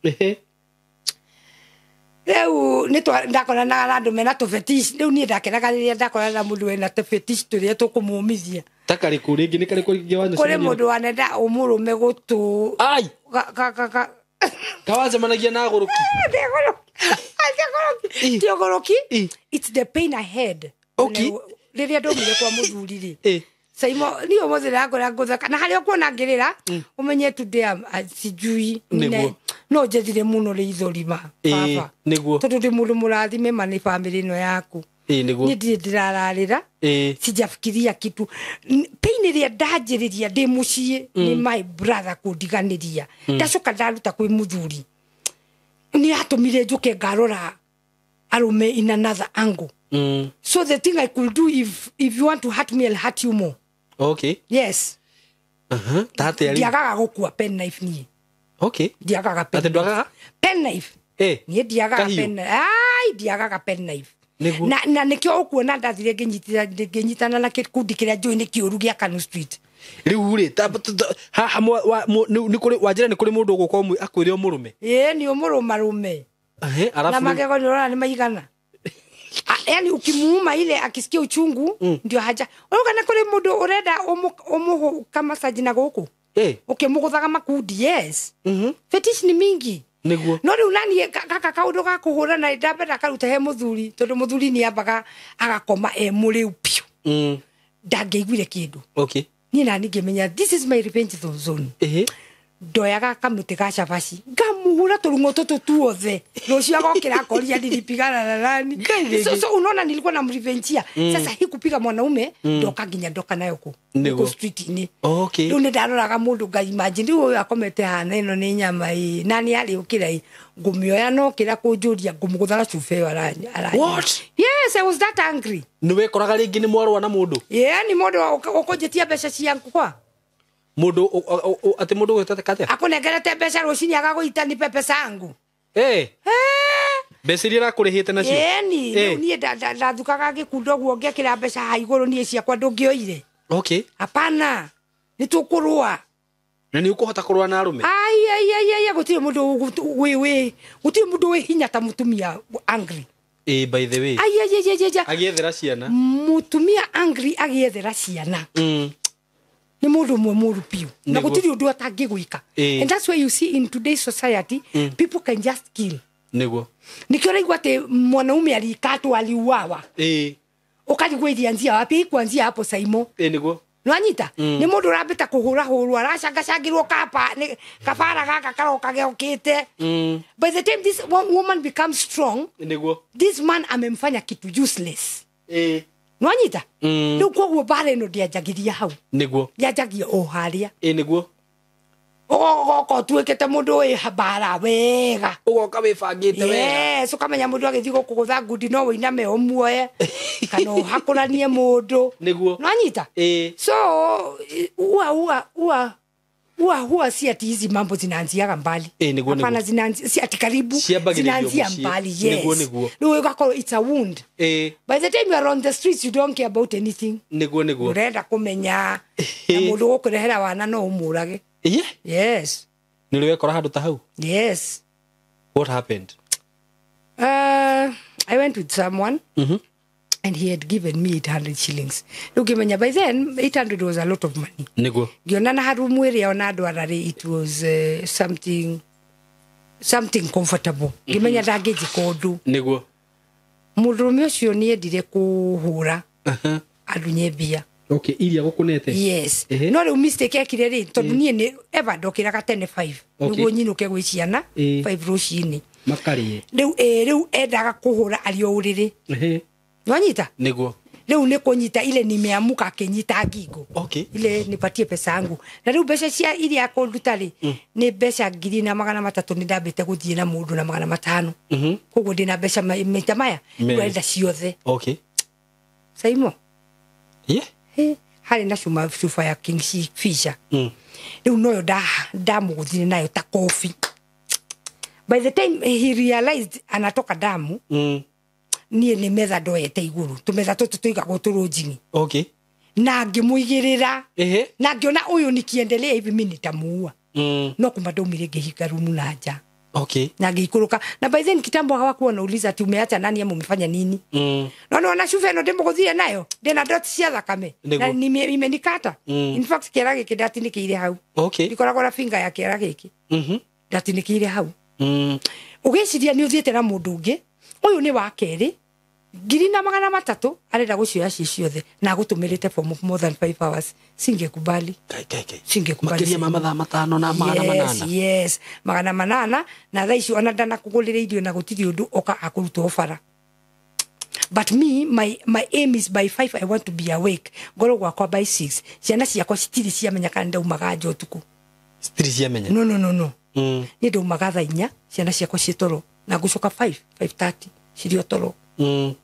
Rĩu nĩ ndakoranaga na andũ mena tũfetish rĩu niĩ ndakenaga rĩrĩa ndakorana na mũndũ wĩna tũfetish tũrĩa tũkũmũmithia. Ta karĩkũ rĩngĩ nĩ karĩkũ rĩngĩ wanyua? Kũrĩ mũndũ wanenda ũmũrũme gũtũ. Ai! Kawacemanagia na agũrũki. Ti ũgũrũki. It's the pain I had. Okay. Rĩrĩa ndaumire kwa mũthuri rĩ. Saimo niĩ ũmũthĩ ndĩrakora ngũtheka na harĩa ũkuona ngĩrĩra ũmenye today sijui no njethire mũno rĩithori ma baba nĩguo tondũ ndĩ mũndũ mũrathime ma nĩ bamĩrĩ ĩno yaku nĩguo niĩ ndirĩ ndĩrararĩra sijafikiria kitu pain ĩrĩa ndanjĩrĩria ndĩ mũciĩ nĩ my brother kũndiganĩria ndacoka ndaruta kwĩ mũthuri nĩ atũmire njũke ngarora arũme in another angle. So the thing I could do if you want to hurt me, I'll hurt you more. Okay. Yes. Ndiagaga gũkua pen knife niĩ. Okay. Ndiagaga pen. Ati ndwagaga? Pen knife. Niĩ ndiagaga pen knife. Ai, ndiagaga pen knife. Na nĩkĩo ũkuona ndathire ngĩnyitana na gĩkundi kĩrĩa njũĩ nĩ kĩũru gĩa Kanu Street. Rĩu rĩ haha nĩ kũrĩ wanjĩra nĩ kũrĩ mũndũ ũgũka akwĩre ũmũrũme? Ĩĩ nĩ ũmũrũmarũme. Na magego nĩ ũrona nĩ maigana. Yani ukimuuma ile akisikia uchungu ndio haja. Unaona kule mundu urenda umuhu kama massage na guku. Ũkĩmũgũthaga makundi, yes. Fetish ni mingi. Nĩguo. No rĩu naniĩ gaka kaũndũ ga kũhũrana ndambe ndakaruta he mũthuri, tondũ mũthuri nĩ ambaga agakoma e mũrĩu biũ. Ndangĩaiguire kĩndũ. Okay. Niĩ nani ngĩmenya this is my revenge zone. Ndoyaga kamũtĩ ga cabaci ngamuhura tũrung'o tũtũ tuothe, rũciũ agokĩra akoria nilipigana na nani. So unaona nilikuwa namrevenjia. Sasa hii kupiga mwanaume ndoka nginya ndoka nayo kũ Nĩguo. kũ street-inĩ. Okay. Rĩu nĩ ndaroraga mũndũ nga imagine rĩu ũyũ akomete hana ĩno nĩ nyama ĩ na nĩ arĩũkĩra ĩ ngũmĩoya no kĩra kũnjũria ngũmũgũtha na cuba ĩyo aranyua. What? Yes, I was that angry. Nĩ wekoraga rĩngĩ nĩ mwarũa na mũndũ? Yeah, ni mũndũ ũkũnjĩtia mbeca ciakwa. Mũndũ atĩ mũndũ ũgwĩtete katia? Akũnengerete mbeca rũcinĩ agagũita nipe pesa yangu. Mbeca iria arakũrĩhĩte nacio? Ĩni, rĩu niĩ ndathukaga gĩkundo ũguo ngekĩra mbeca haha igũrũ niĩ ciakwa ndũngĩoire. Okay. Hapana, nĩ tũkũrũa. Na nĩ ũkũhota kũrũa na arũme? Ai ai ai ai, gũtirĩ mũndũ wĩ gũtirĩ mũndũ wĩ hinya ta mũtumia angry. By the way. Ai ai ai ai ai. Agĩethera ciana. Mũtumia angry agĩethera ciana. Nĩ mũndũ ũmwe mũru biũ. Na gũtirĩ ũndũ atangĩgwĩka. And that's why you see in today's society, people can just kill. Nĩguo. Nĩkĩo ũraigua atĩ mwanaume alikatwo aliuawa. Ũkarigwo ilianzia wapi? Kuanzia hapo Saimo. Nĩguo. Nĩwanyita? Nĩ mũndũ ũrambĩta kũhũrahũrwo, aracangacangĩrwo kaba, kabara gaka karoka geokĩte. By the time this one woman becomes strong, Nĩguo. this man amemfanya kitu useless. Nĩwanyita? Rĩu koguo mbara ĩno ndĩanjagĩria hau. Nĩguo. Yanjagia o harĩa. Nĩguo. Ũgoka ũtuĩkĩte mũndũ wĩ mbara wega. Ũgoka wĩbangĩte wega. Yes, ũkamenya mũndũ agĩthiĩ gũkũgũtha ngundi no wĩiname ũmuoye kana ũhakũranie mũndũ. Nĩguo. Nĩwanyita? So huwa si ati hizi mambo zinaanziaga mbali. Nĩguo, nĩguo. Hapana, zinaanzia si ati karibu, zinaanzia mbali. Yes. Nĩguo, nĩguo. Rĩu ũgakorwo it's a wound. By the time you are on the streets you don't care about anything. Nĩguo, nĩguo. Ũrenda kũmenya na mũndũ ũgũkũrehera wana no ũmũrage. Yes. Nĩ ũrĩ wekora handũ ta hau? Yes. What happened? I went with someone. And he had given me 800 shillings. Look, by then 800 was a lot of money. Nĩguo. Ngĩona na harumu ĩrĩa ona andũ ararĩ, it was something comfortable. Ngĩmenya ndangĩnjĩka ũndũ. Nĩguo. Mũndũrũme ũcio nĩendire kũhũra andunye mbia. Okay, iria gũkũnete. Yes. No rĩu mistake ekire rĩ, tondũ niĩ nĩ ever ndokĩraga tene 5. Nĩguo nyinũke gwĩ ciana 5 rũcinĩ. Makarĩe. Rĩu rĩu endaga kũhũra arĩ o ũrĩrĩ. Nwanyita? Nĩguo. Rĩu nĩ kũnyita ile nimeamuka akĩnyita ngingo. Okay. Ile nipatie pesa yangu. Na rĩu mbeca cia iria kũnduta rĩ, nĩ mbeca 300 nĩ ndambĩte gũthiĩ na mũndũ na 500. Koguo ndĩna mbeca maita maya, rĩu arenda ciothe. Okay. Saimo. Yeah. Harĩ na cuba ya Kingfisher. Rĩu noyo ndamũgũthire nayo ta kofi. By the time he realized anatoka damu, niĩ nĩ metha ndoete igũrũ, tũmetha tũtũ tũigagwo tũrũnjing'i. Okay. Na ngĩmũigĩrĩra. Na ngĩona ũyũ nikiendelea hivi mimi nitamuua. No kuma ndaumire ngĩhinga rumu na nja. Okay. Na ngĩikũrũka. Na by then kitambo hawakuwa wanauliza ati umeacha nani ama umefanya nini. No no na cuba ĩno ndĩmũgũthire nayo, ndĩna dot cia thakame. Na imenikata. In fact kĩara gĩkĩ ndatinĩkĩire hau. Okay. Ndikoragwo na finger ya kĩara gĩkĩ. Ndatinĩkĩire hau. Ũgĩciria nĩ ũthiĩte na mũndũ ũngĩ, ũyũ nĩ wa kerĩ, 300 arenda gũcioya ci ciothe na agũtũmĩrĩte for more than 5 hours. Singekubali. Singekubali. Makĩria ma mathaa 5 na 800. Yes, 800 na thaa ici ona ndanakũgũrĩra irio na gũtirĩ ũndũ oka akũrutwo bara. But me, my aim is by 5 I want to be awake. Ngorwo gwakwa by 6. Ciana ciakwa citirĩ ciamenya kana ndaumaga nja ũtukũ. Citirĩ ciamenya? No, no, no, no. Niĩ ndaumaga thaa 4, ciana ciakwa ciĩ toro. Na ngũcoka 5, 5:30 cirĩ o toro.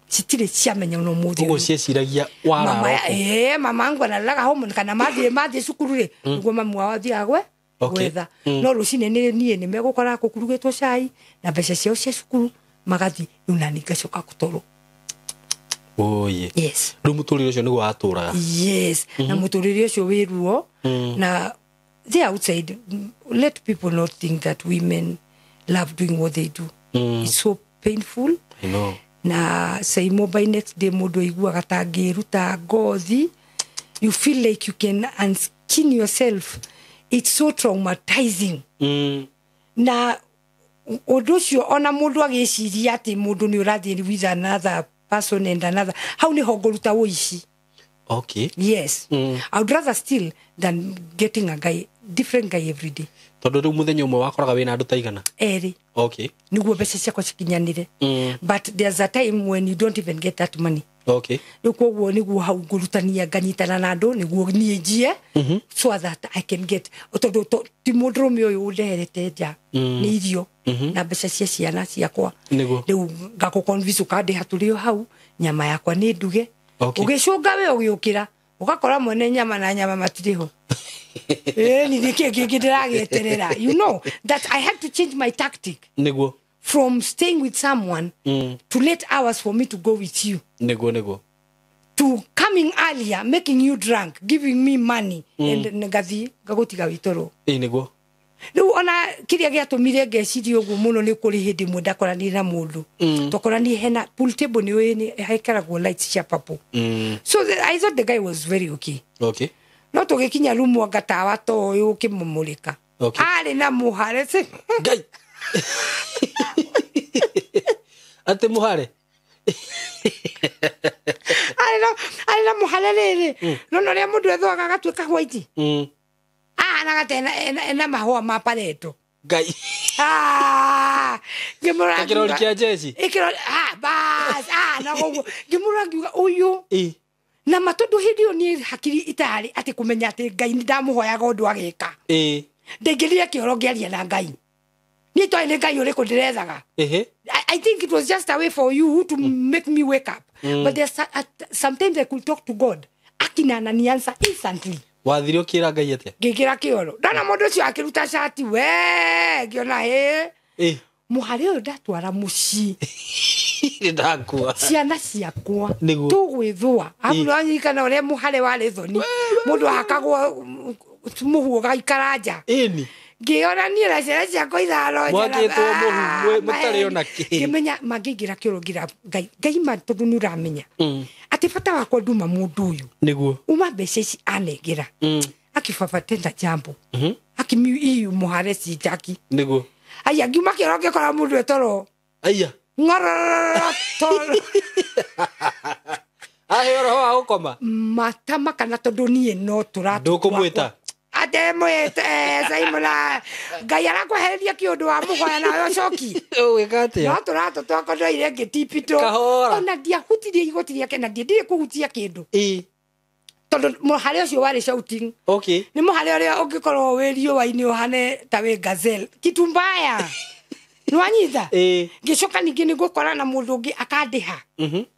Citirĩ ciamenya no mũthĩ. Ũguo cieciragia warara. Mama angu analalaga home kana mathiĩ cukuru rĩ, nĩguo mamu wao athiaga gwetha. No rũcinĩ niĩ nĩ megũkora kũrugĩtwo cai na mbeca ciao cia cukuru magathiĩ, rĩu nani ngacoka toro. Oye. Yes. Rĩu mũtũrĩre ũcio nĩguo watũraga. Yes. Na mũtũrĩre ũcio wĩ ruo. Na they outside, let people not think that women love doing what they do. It's so painful. I know. Na Saimo by next day mũndũ aiguaga ta angĩruta ngothi. You feel like you can unskin yourself. It's so traumatizing. Na ũndũ ũcio ona mũndũ agĩciria atĩ mũndũ nĩ ũrathiĩ with another person and another, hau nĩho ngũruta ũici. Okay. Yes. I would rather steal than getting a guy, different guy every day. Tondũ rĩu mũthenya ũmwe wakoraga wĩna andũ ta igana? Erĩ. Okay. Nĩguo mbeca ciakwa cikinyanĩre. But there's a time when you don't even get that money. Okay. Rĩu koguo nĩguo hau ngũrutania nganyitana na andũ nĩguo niĩ njie, so that I can get, tondũ ti mũndũrũme ũyũ ũndeherete nja, nĩ irio na mbeca cia ciana ciakwa. Nĩguo. Rĩu ngakũconvince ũkandĩha tũrĩ o hau, nyama yakwa nĩ nduge. Okay. Ũgĩcũnga we ũgĩũkĩra ũgakora mwene nyama na nyama matirĩ ho. Ni nĩkĩ kĩngĩ ndĩragĩeterera? You know that I had to change my tactic. Nĩguo. From staying with someone to late hours for me to go with you. Nĩguo, nĩguo. To coming earlier, making you drunk, giving me money, and ngathiĩ ngagũtiga wĩ toro. Ĩĩ nĩguo. Rĩu ona kĩrĩa gĩatũmire ngeciria ũguo mũno nĩ kũrĩ hĩndĩ ĩmwe ndakoranire na mũndũ. Twakoranire hena pool table, nĩ ũĩ nĩ haikaragwo lights cia purple. So I thought the guy was very okay. Okay. No tũgĩkinya rumu anga tawa ta ũyũ ũkĩmũmũrĩka. Okay. Arĩ na mũhare. Ngai. Atĩ mũhare? Arĩ na mũhare rĩrĩ. No na ũrĩa mũndũ ethũaga agatuĩka white. Ahanaga ta ena mahũa ma pareto. Ngai. Ngĩmũrora Ta kĩrori ngiuga- kĩa jeshi? Ĩkĩrori, bas, na koguo ngĩmũrora ngiuga ũyũ. Ĩ. Na ma tondũ hĩndĩ ĩyo niĩ hakiri itarĩ atĩ kũmenya atĩ Ngai nĩ ndamũhoyaga ũndũ agĩka. Ĩ. Ndaingĩrire kĩoro ngĩaria na Ngai. Niĩ toĩ nĩ Ngai ũrĩkũ ndĩrethaga. Ehe. I think it was just a way for you to make me wake up. But there's sometimes I could talk to God. Akina ananiansa instantly. Wathire ũkĩra Ngai atĩa? Ngĩingĩra kĩoro. Ndona mũndũ ũcio akĩruta cati we, ngĩona hĩ. Ĩ. Mũhare ũyũ ndatwara mũciĩ. Ndakua. Ciana ciakwa. Nĩguo. Tũgwĩthũa. Amu nĩwanyirikana ũrĩa mũhare warĩ thoni. Mũndũ ahakagwo mũhu ũgaikara nja. Ĩni. Ngĩona niĩ na ciana ciakwa ithano njara. Mwakĩtwo mũhu, mũtarĩ ona kĩ. Ngĩmenya mangĩingĩra kĩoro ngira Ngai, Ngai ma tondũ nĩ ũramenya. Atĩ bata wakwa nduma mũndũ ũyũ. Nĩguo. Uma mbeca ici anengera. Akibaba tenda jambo. Akimi iyu mũhare cinjaki. Nĩguo. Aya ngiuma kĩoro ngĩkora mũndũ etoro. Aya. Ng'orororo toro. Aheo roho wa gũkoma. Matama kana tondũ niĩ no tũratũ Ndũkũmwĩta? Ate mwĩte, Simon, Ngai arakwehereria kĩũndũ wa mũhoya nawe ũcoki. Ũgwĩka atĩa? No tũratũ twakwa ndoire ngĩtipitwo. Kahora. Ona ndiahutirie igoti rĩake na ndiendire kũhutia kĩndũ. Ĩ. Tondũ mũhare ũcio warĩ shouting. Okay. Nĩ mũhare ũrĩa ũngĩkorwo wĩ riũa-inĩ ũhane ta wĩ gazelle. Kitu mbaya. Nĩwanyita? Ĩ. Ngĩcoka ningĩ nĩ ngũkora na mũndũ ũngĩ akandĩha.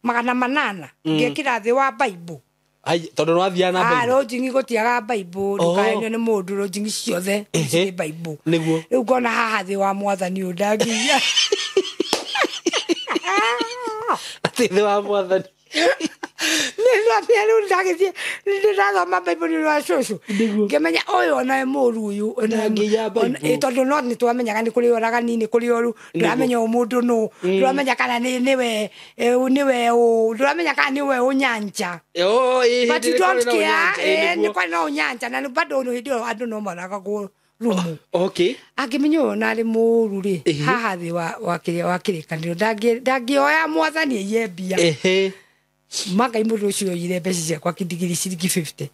800. Ngekĩra thĩ wa Bible. Ai, tondũ nĩwathiaga na Bible? Rũnjingi gũtiaga Bible, ndũkahenio nĩ mũndũ, rũnjingi ciothe cirĩ Bible. Nĩguo. Rĩu ngona haha thĩ wa mwathani ũyũ ndanginya. Atĩ thĩ wa mwathani. Nĩ rĩu ndagĩthiĩ, nĩ ndathoma Bible nĩ ũndũ wa cũcũ. Nĩguo. Ngĩmenya ũyũ ona mũru ũyũ, ona Ndangĩiya Bible. tondũ no nĩ twamenyaga nĩ kũrĩ oragani, nĩ kũrĩ ũru, ndũramenya ũyũ mũndũ nũ, ndũramenya kana nĩwe, nĩwe ũ, ndũramenya kana nĩwe ũnyanja. Oh, ĩ, But hĩndĩ you ĩrĩa don't kwarĩ na care, ũnyanja, ĩ, nĩ nĩguo. kwarĩ na ũnyanja, na bado hĩndĩ ĩyo andũ no moragagwo rumu. Okay. Angĩmenya ũyũ ona arĩ mũru rĩ, Ehe. haha thĩ wa kĩrĩa wa kĩrĩkanĩro, ndangĩoya mwathani aiye mbia. Ehe. Mangai mũndũ ũcio oire mbeca ciakwa kindigiri ciringi 50.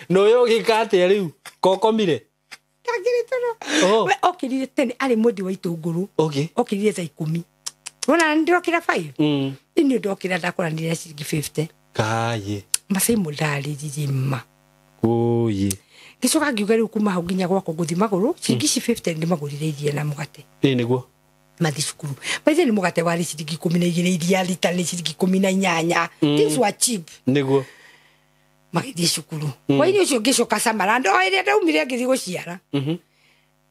Na ũyũ ũgĩka atĩa rĩu? Kokomire? Ndangĩrĩ toro. Oh. We okĩrire tene arĩ mwendi wa itũngũrũ. Okay. Okĩrire thaa 10. Wona nĩ ndĩrokĩra 5. Niĩ ndokĩra ndakoranire na ciringi 50. Kaye. Macai mũndarĩririe ma. Oye. Ngĩcoka ngiuga rĩu kuma hau nginya gwakwa ngũthiĩ magũrũ, ciringi ici 50 ndĩmagũrĩre iria na mũgate. Ĩ, nĩguo. Mathi cukuru. Maithe nĩ mũgate warĩ ciringi 12, iria rita nĩ ciringi 18. Things were cheap. Nĩguo. Magĩthiĩ cukuru. Hwaĩ-inĩ ũcio ngĩcoka Samaland, o ĩrĩa ndaumire ngĩthiĩ gũciara.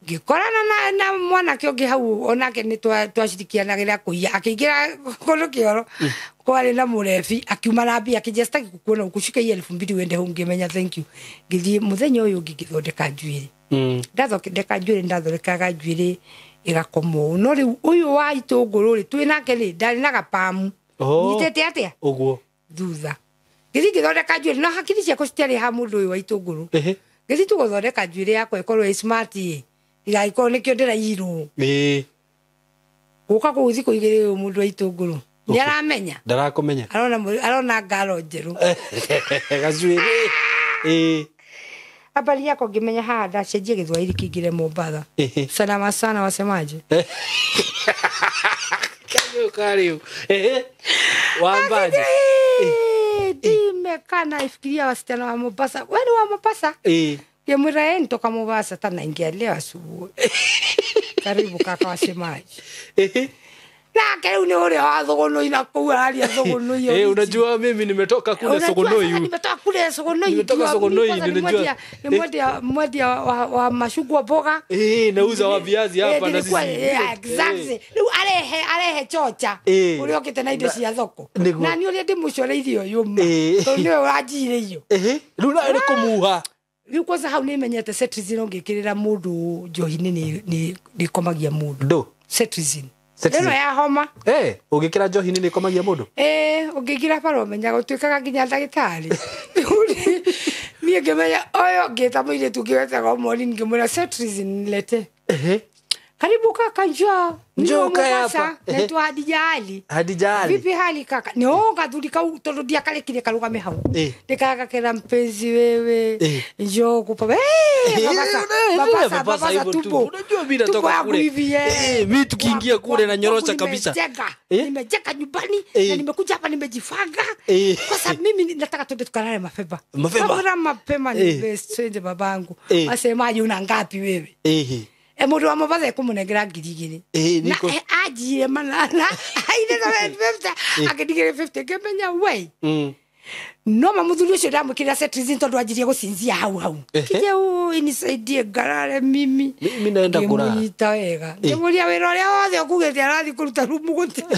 Ngĩkorana na mwanake ũngĩ hau onake nĩ twacirikianagĩra kũiya, akĩingĩra kũndũ kĩoro, kwarĩ na mũrebi, akiuma na mbia, akĩnjĩra sitaki gũkuona gũkũ, cuka hii 2000 wende hau, ngĩmenya thank you. Ngĩthiĩ mũthenya ũyũ ũngĩ ngĩthondeka njuĩrĩ. Ndathondeka njuĩrĩ, ndathondekaga njuĩrĩ ĩgakoma ũũ. No rĩu ũyũ wa itũngũrũ rĩ, twĩ nake rĩ, ndarĩ na gapamu. Oh. Nyitĩte atĩa? Ũguo. Thutha. Ngĩthiĩ ngĩthondeka njuĩrĩ, no hakiri ciakwa citiarĩ ha mũndũ ũyũ wa itũngũrũ. Ehe. Gĩthi tu gũthondeka njuĩrĩ yakwa ĩkorwo ĩ smart ĩ ndigagĩkorwo nĩkĩo ndĩrairwo. Ĩĩ. Gũka kũu thikũ igĩrĩ ũyũ mũndũ wa itũngũrũ nĩ aramenya. Ndarakumenya. Arona ngaro njerũ. Gacuĩrĩ. Ĩĩ. Habari yako ngĩmenya haha ndacenjia gĩthwaĩri kĩingĩre Mombatha. Ehe. Salama sana wasemaje? Kayo kariu. Ehe. Wambaje. Nimekaa naifikiria wasichana wa Mombasa. Wewe ni wa Mombasa? Ĩĩ. Ngĩmwĩra yeye nitoka Mombasa tena naingia leo asubuhi. Karibu kaka wasemaje? Ehe. Nake rĩu nĩ ũrĩa wa Thogonoi na kũu araria Thogonoi. Eh, unajua mimi nimetoka kule Sogonoi. Nimetoka kule Sogonoi. Nimetoka Sogonoi, ninajua. Ni mwendia wa mashugwa mboga. Eh, nauza wa viazi hapa na sisi. Exactly. Rĩu arehe chocha. Ũrĩa ũkĩte na indo cia thoko. Na ni ũrĩa ndĩmũcoreirie ũyũ ma. Tondũ nĩwe ũranjirĩirio. Eh, rĩu nawe nĩ kũmuha. Rĩu kwanza hau nĩmenyete cetirizine ũngĩkĩrĩra mũndũ njohi-inĩ nĩ ĩkomagia mũndũ. Ndũ? Cetirizine. Ĩno ya homa. Eh, ũngĩkĩra njohi-inĩ nĩ ĩkomagia mũndũ? Eh, ũngĩkĩra bara ũmenyaga ũtuĩkaga nginya ndagĩtarĩ. Niĩ ngĩmenya ũyũ ngĩta mũirĩtu ũngĩ wetagwo Maureen ngĩmwĩra cetirizine nilete. Ehe. Karibu kaka, njoo. Njoo ukae hapa. Naitwa Hadija Ali. Hadija Ali. Vipi hali kaka? Ni gathuri kau tondu ndiakarekire karugame hau. Ndikagakera mpenzi wewe. Njoo kupa. Mombasa, Mombasa tupo. Unajua mimi natoka kule. Mimi tukiingia kule na nyorosha kabisa. Nimejeka nyumbani na nimekuja hapa nimejifanga. Kwa sababu mimi nataka twende tukalale mapema. Mapema mapema ni best friend babangu. Asemaje una ngapi wewe? Mũndũ wa Mombasa ekũmũnengera 2,000. Na anjire manana aire na 50 akĩndigĩre 50 ngĩmenya we. No mamuthuri ũcio ndamwĩkĩrĩra cetirizine tondũ anjirie gũcinzia hau hau. Kije inisaidie ngarare mimi. Mimi naenda kulala. Ngĩmũnyita wega. Ngĩmũria wĩra ũrĩa wothe ũkugĩte arathiĩ kũruta rumu gũtirĩ.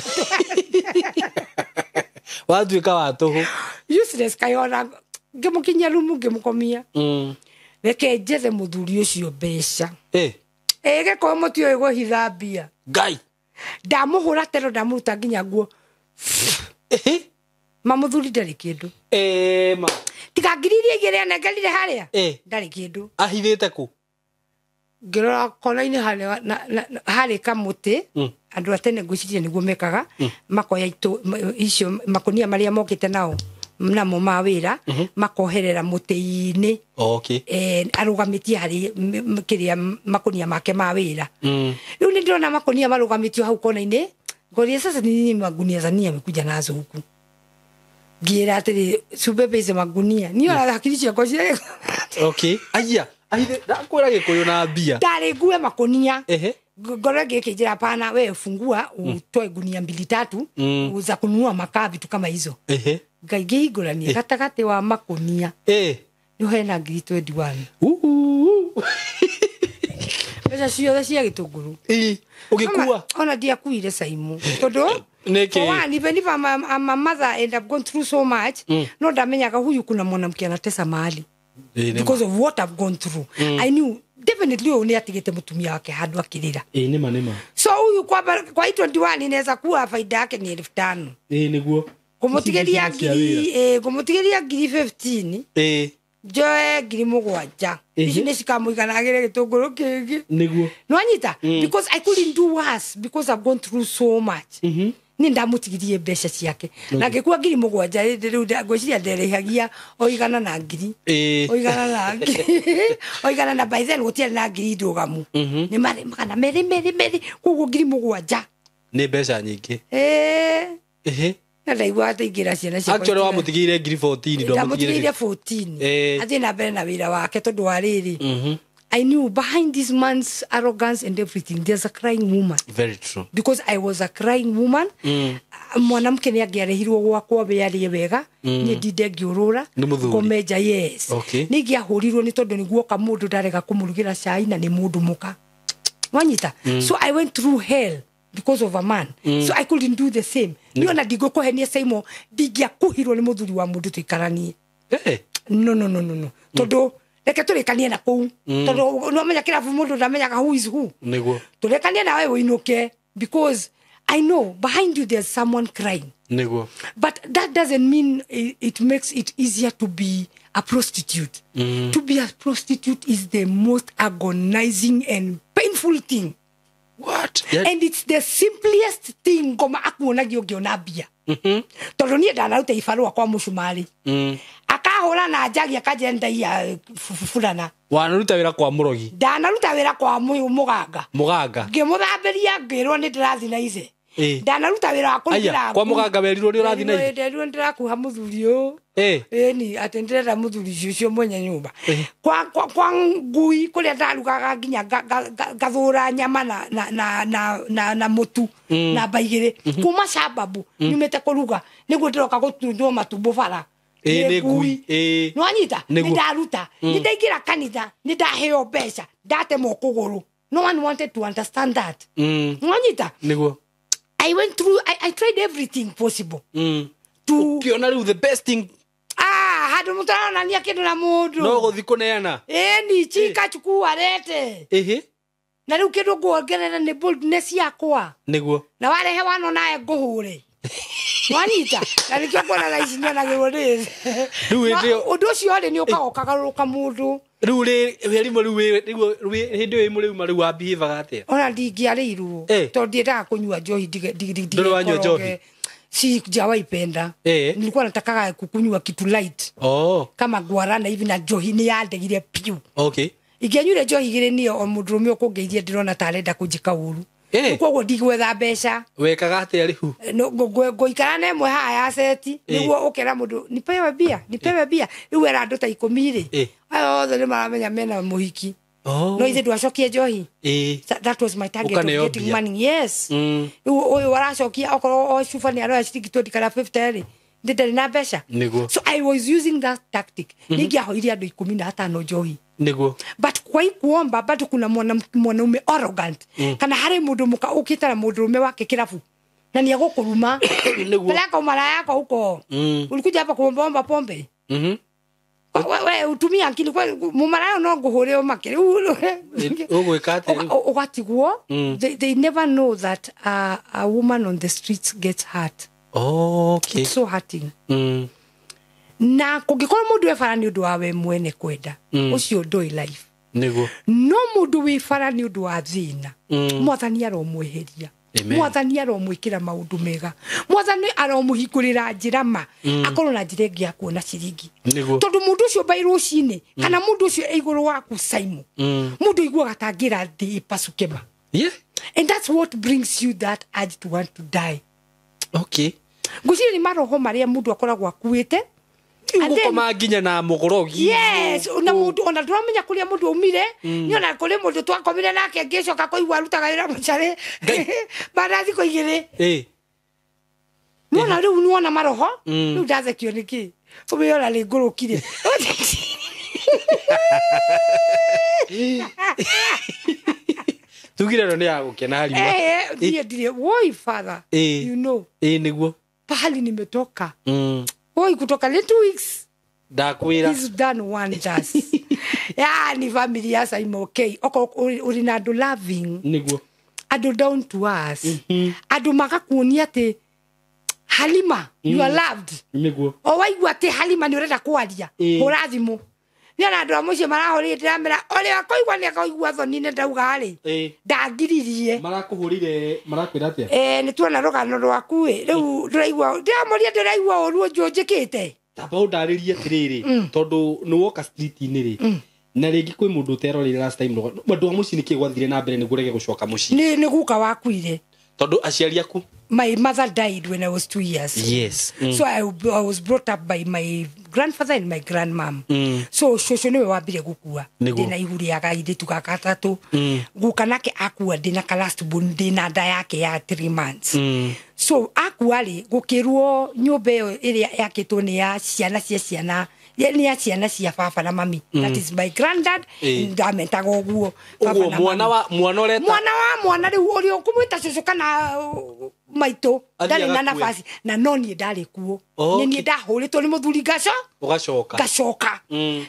Watuĩka wa tũhũ. Useless kayona ngĩmũkinyia rumu ngĩmũkomia. Reke njethe mũthuri ũcio mbeca. Gĩkorwo mũtiũĩ kũhitha mbia. Ngai. Ndamũhũra tero ndamũruta nginya nguo. Mamũthuri ndarĩ kĩndũ. Ma. Tiga ngiri iria igĩrĩ anengerire harĩa. Ndarĩ kĩndũ. Ahithĩte kũ? Ngĩrora kona-inĩ harĩ kamũtĩ. Andũ a tene ngwĩciria nĩguo mekaga. Makoya icio makũnia marĩa mokĩte nao namo ma wĩra makoherera mũtĩ-inĩ. Okay. Arũgamĩtie harĩ kĩrĩa makũnia make ma wĩra. Rĩu nĩ ndĩrona makũnia marũgamĩtio hau kona-inĩ. Ngoria sasa ni nini magunia za nini amekuja nazo huku. Ngĩra atĩrĩ cubebe icio magunia. Niĩ ona hakiri ciakwa ciarĩ. Okay. Aya, ndakwĩra Gĩkũyũ na mbia. Ndarĩ ngue makũnia. Ngoro ngĩkĩnjĩra hapana, wewe fungua utoe gunia 2 3 za kununua makaa vitu kama hizo. Ngai ngĩhingũrania gatagatĩ wa makũnia. Nĩ hena 21,000. Mbeca ciothe cia gĩtũngũrũ. Ũgĩkua? Ona ndiakuire Saimu. Tondũ for one, even if I'm a mother and I've gone through so much, no ndamenyaga huyu kuna mwanamke anatesa mahali. Because of what I've gone through. I knew definitely huyu nĩ atigĩte mũtumia wake handũ akĩrĩra. Nĩma. So huyu kwa 21 inaweza kuwa faida yake ni 5,000. Nĩguo. Kũmũtigĩria ngiri, kũmũtigĩria ngiri 15. Njoe 7,000. Ici nĩ cikamũigana agĩre gĩtũngũrũ kĩngĩ. Nĩguo. Nĩwanyita? Because I couldn't do worse because I've gone through so much. Nĩ ndamũtigirie mbeca ciake. Na ngĩkua 7,000 rĩu ngwĩciria nderĩhagia o igana na ngiri. O igana na ngiri. O igana na by then gũtiarĩ na ngiri ndũgamu. Nĩ marĩ magana merĩ merĩ merĩ koguo 7,000. Nĩ mbeca nyingĩ. Na ndaigua atĩ ingĩra ciana ciakwa. Actually wamũtigĩire 14,000 ndamũtigĩire 14. Athiĩ na mbere na wĩra wake tondũ wa rĩrĩ. I knew behind this man's arrogance and everything there's a crying woman. Very true. Because I was a crying woman. Mwanamke nĩ angĩarehirwo gwakwa wĩarie wega. Niĩ ndinde ngĩũrũra. Ngome yes. Nĩ ingĩahũrirwo nĩ tondũ nĩguoka mũndũ ndarega kũmũrugĩra cai na nĩ mũndũ mũka. Wanyita? So I went through hell because of a man. So I couldn't do the same. Niĩ ona ndingũkũhenia Saimo ndingĩakuhirwo nĩ mũthuri wa mũndũ tũikaranie. No. Tondũ reke tũrĩkanie na kũu. Tondũ nĩwamenya kĩrabu mũndũ ndamenyaga who is who. Nĩguo. Tũrĩkanie nawe ũinũke because I know behind you there's someone crying. Nĩguo. But that doesn't mean it makes it easier to be a prostitute. To be a prostitute is the most agonizing and painful thing. What? And it's the simplest thing ngoma akuonagia ũngĩona mbia. Tondũ niĩ ndanaruta ibarũa kwa mũcumarĩ, akahũra na njagi akanjĩra ndaiya burana. Wanaruta wĩra kwa mũrogi? Ndanaruta wĩra kwa mũganga. Mũganga. Ngĩmũthambĩria, ngĩrwo nĩ ndĩrathiĩ na ice. Ndanaruta wĩra wa kũrugĩra. Aya, kwa mũganga werirwo nĩ ũrathiĩ na ice? Nderirwo ndĩrakuha mũthuri ũyũ. Ĩni atĩ ndĩrenda mũthuri ũcio mwenye nyũmba. Kwa ngui kũrĩa ndarugaga nginya ngathũra nyama na mũtu namba 2 kuma sababu nyumĩte kũruga nĩguo ndĩroka gũtundwo matumbo bara. Nĩ ngui. Nĩwanyita? Nĩ ndaruta, nĩ ndaingĩra kanitha, nĩ ndaheo mbeca, ndatemwo kũgũrũ. No one wanted to understand that. Nĩwanyita? Nĩguo. I went through, I tried everything possible. To ukiona rĩu the best thing. Handũ mũtaronania kĩndũ na mũndũ. No gũthiĩ kũneana. Ĩni chika chukua rete. Na rĩu kĩndũ nguongerera nĩ boldness yakwa. Nĩguo. Na warehe wano nawe ngũhũre. Wanyita? Na nĩkĩo kuona thaa ici nionagĩrwo nĩ. Rĩu hĩndĩ ĩyo ũndũ ũcio rĩ nĩ ũkaga ũkagarũrũka mũndũ. Rĩu rĩ rĩmwe rĩu hĩndĩ ĩyo ĩmwe rĩu wambihĩvaga atĩa? Ona ndingĩarĩirwo tondũ ndiendaga kũnyua njohi. Ndũrĩ wanyua njohi? Sijawaipenda. Nilikuwa natakaga kukunywa kitu light. Kama guarana hivi, na njohi nĩ yandegire piu. Ingĩanyuire njohi igĩrĩ niĩ o mũndũrũme ũkũngeithia ndĩrona ta arenda kũnjĩka ũru. Koguo ndigwetha mbeca. Wekaga atĩa rĩu? Ngũikara na ĩmwe haha ya seti nĩguo ũkera mũndũ nipewe bia, nipewe bia. Rĩu wera andũ ta 10 rĩ, aya othe nĩ maramenya mena mũhiki. No ithe ndwacokia njohi. That was my target of getting money. Yes. Rĩu ũyũ aracokia okorwo o cuba nĩ aroya ciringi 20 kana 50 rĩ, ndarĩ na mbeca. So I was using that tactic. Ningĩahoirie andũ 15 njohi. Nĩguo. But kwa kuomba bado kuna mwanaume arrogant. Kana harĩ mũndũ mũka ũkĩte na mũndũrũme wake kĩrabu na nĩ egũkũruma. Peleka umalaya yako huko. Ulikuja hapa kuombaomba pombe. We utumia akili kwa mumalaya no nguhure ũmake. Ũgwĩka atĩa? Ũgatigwo. They never know that a woman on the streets gets hurt. Okay. It's so hurting. Na kũngĩkorwo mũndũ e bara nĩ ũndũ wa we mwene kwenda, ũcio ndũĩ life. Nĩguo. No mũndũ wĩ bara nĩ ũndũ wa thĩna, Mwathani aromweheria. Mwathani aromwĩkĩra maũndũ mega. Mwathani aromũhingũrĩra njĩra ma akorwo na njĩra ĩngĩ ya kuona ciringi. Tondũ mũndũ ũcio by rũcinĩ kana mũndũ ũcio e igũrũ waku Simon, mũndũ aiguaga ta angĩra thĩ ĩpasuke ma. And that's what brings you that urge to want to die. Okay. Ngwĩciria nĩ maroho marĩa mũndũ akoragwo akuĩte. Gũkoma nginya na mũgorogi. Yes, na mũndũ ona ndũramenya kũrĩa mũndũ aumire. Nĩ ona kũrĩ mũndũ twakomire nake ngĩcoka kũigua arutaga wĩra mũcarĩ baada ya thikũ 2. Nĩwona rĩu nĩwona maroho rĩu ndathekio nĩkĩ ũmĩona rĩ ngũrũkire. Tugire ĩno nĩ ya gũkena Halima. Ndiye ndiye woi father. You know. Nĩguo. Pahali nimetoka. Oi, kutoka le 2 weeks. Ndakwĩra. He's done wonders. Yani family ya Simon okay. Oko uri na andũ loving. Nĩguo. Andũ down to us. Andũ magakuonia atĩ Halima, you are loved. Nĩguo. O waigua atĩ Halima nĩ ũrenda kwaria, hũra thimũ. Nĩ ona andũ a mũciĩ marahũrire ndĩramera ũrĩa akũigua nĩ akaigua thoni nĩ ndauga rĩ. Ndangiririe. Marakũhũrire marakwĩra atĩa? Nĩ tuona rũgano rwaku ĩ. Rĩu ndĩraigua ndĩramũria ndĩraigua ũru ũnjũ njĩkĩte. Tamba ũndarĩrie atĩrĩrĩ, tondũ nĩ woka street-inĩ rĩ. Na rĩngĩ kwĩ mũndũ ũteroreire last time andũ a mũciĩ nĩkĩ gwathire na mbere nĩguo ũrege gũcoka mũciĩ? Nĩ guka wakuire. Tondũ aciari aku? My mother died when I was 2 years. Yes. So I was brought up by my grandfather and my grandmom. So shosho niwe wambire gukua. Ndina ihu rĩa gairĩtu ga gatatũ. Guka nake akua ndina ka last born ndina nda yake ya 3 months. So akua rĩ gũkĩrwo nyũmba ĩyo ĩrĩa yakĩtwo nĩ ya ciana cia ciana nĩ ya ciana cia baba na mami. That is my granddad. Ndametaga ũguo. Ũguo mwana wa mwana ũreta mwana wa mwana rĩu ũrĩa ũkũmwĩta cũcũ kana maitũ ndarĩ na nafasi na no niĩ ndarĩ kuo. Nĩ niĩ ndahũrĩtwo nĩ mũthuri ngacoka ngacoka.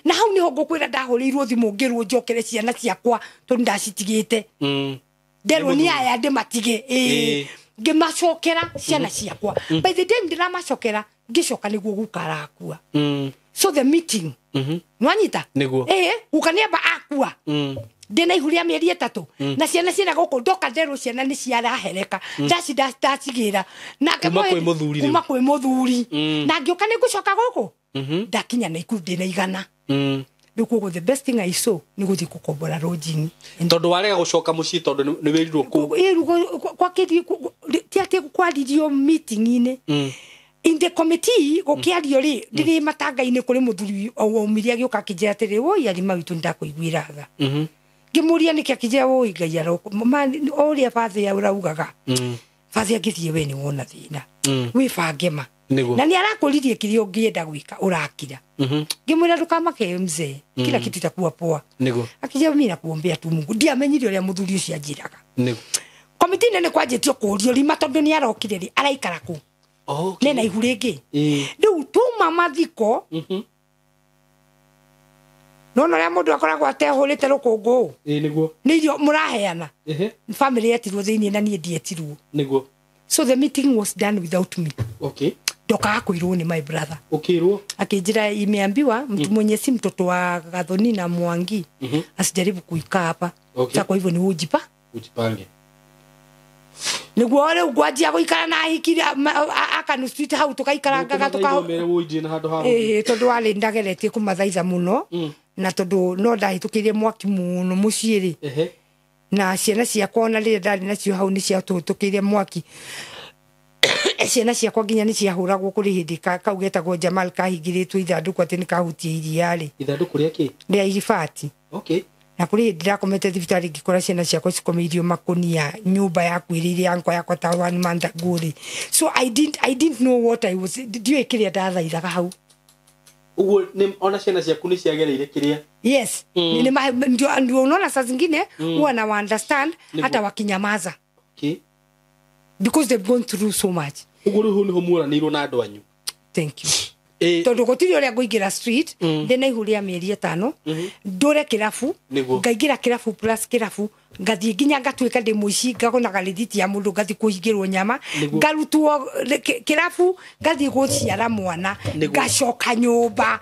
Na hau nĩho ngũkwĩra ndahũrĩirwo thimũ ngĩrwo njokere ciana ciakwa tondũ ndacitigĩte. Nderwo nĩ aya ndĩmatige. Ngĩmacokera ciana ciakwa. By the time ndĩramacokera ngĩcoka nĩguo guka arakua. So the meeting Nwanyita Nĩguo. Ĩĩ, guka nĩamba akua ndĩna ihu rĩa mĩeri 3 na ciana ciĩna gũkũ ndoka nderwo ciana nĩ ciarahereka ndacigĩra nake Kuma kwĩ mũthuri rĩu. kuma kwĩ mũthuri na ngĩũka nĩ ngũcoka gũkũ ndakinya na ikundi ndĩna 100. Rĩu koguo the best thing I saw nĩ gũthiĩ gũkombora lodging. Tondũ warega gũcoka mũciĩ tondũ nĩ wĩrirwo kũu. Ti atĩ kwaririo meeting-inĩ in the committee gũkĩario rĩ ndĩrĩ matanga-inĩ kũrĩ mũthuri waumire agĩũka akĩnjĩra atĩrĩ woi arima witũ nĩndakũiguĩra tha. Ngĩmũria nĩkĩ akĩnjĩra woi Ngai aroko o ũrĩa bathĩ ũraugaga bathĩ angĩthiĩ we nĩ wona thĩna wĩbange ma Nĩguo. na nĩ arakũririe kĩrĩa ũngĩenda gwĩka ũrakira. Ngĩmwĩra ndũkamake mzee, kila kitu itakuwa poa. Nĩguo. Akĩnjĩra mimi nakuombea tu Mungu. Ndiamenyire ũrĩa mũthuri ũcio anjĩraga. Nĩguo. Komiti nene kwanjĩtio kũrio rima tondũ nĩ arokire rĩ araikara kũ Okay. nena ihu rĩngĩ. Ĩĩ. Rĩu tuma mathiko nona ũrĩa mũndũ akoragwo atehũrĩte rũkũngũ Ĩĩ nĩguo. nĩ irio mũraheana. Ehe. Family yetirwo thĩinĩ na niĩ ndietirwo. Nĩguo. So the meeting was done without me. Okay. Ndokaga kwĩrwo nĩ my brother. Ũkĩrwo. Akĩnjĩra imeambiwa mtu mwenye si mtoto wa Gathoni na Mwangi asijaribu kuikaa hapa. Okay. Sasa kwa hivyo ni ujipa Ujipange. niguo rĩu ngwanjia gũikara na ahiki Akanu Street hau tũgaikarangaga Mere wũinjie na handũ ha. Ĩĩ, tondũ warĩ ndageretie kũmathaitha mũno na tondũ no ndahĩtũkĩire mwaki mũno mũciĩ rĩ Ehe. na ciana ciakwa ona rĩrĩa ndarĩ nacio hau nĩ ciatũhĩtũkĩire mwaki. Ciana ciakwa nginya nĩ ciahũragwo kũrĩ hĩndĩ kau getagwo Jamal kahingĩrĩtwo ithandũkũ atĩ nĩ kahutia iria rĩ Ithandũkũ rĩa kĩ? rĩa ibati. Okay. Na kũrĩ hĩndĩ ndakomete thibitarĩ ngĩkora ciana ciakwa cikomeirio makũnia nyũmba yakuĩrĩire yakwa yakwa ta one month ago rĩ. So I didn't know what I was, ndiũĩ kĩrĩa ndathaithaga hau. Ũguo nĩ ona ciana ciaku nĩ ciagereire kĩrĩa. Yes. Ndio unaona saa zingine huwa na understand hata wakinyamaza. Okay. Because they've gone through so much. Ũguo rĩu hau nĩho muoranĩirwo na andũ anyu. Thank you. Ĩĩ. Tondũ gũtirĩ ũrĩa ngũingĩra street ndĩna ihu rĩa mĩeri 5 ndũre kĩrabu Nĩguo. ngaingĩra kĩrabu plus kĩrabu ngathiĩ nginya ngatuĩka ndĩ mũici ngagonaga rĩthiti ya mũndũ ngathiĩ kũhingĩrwo nyama Nĩguo. ngarutwo kĩrabu ngathiĩ gũciara mwana Nĩguo. ngacoka nyũmba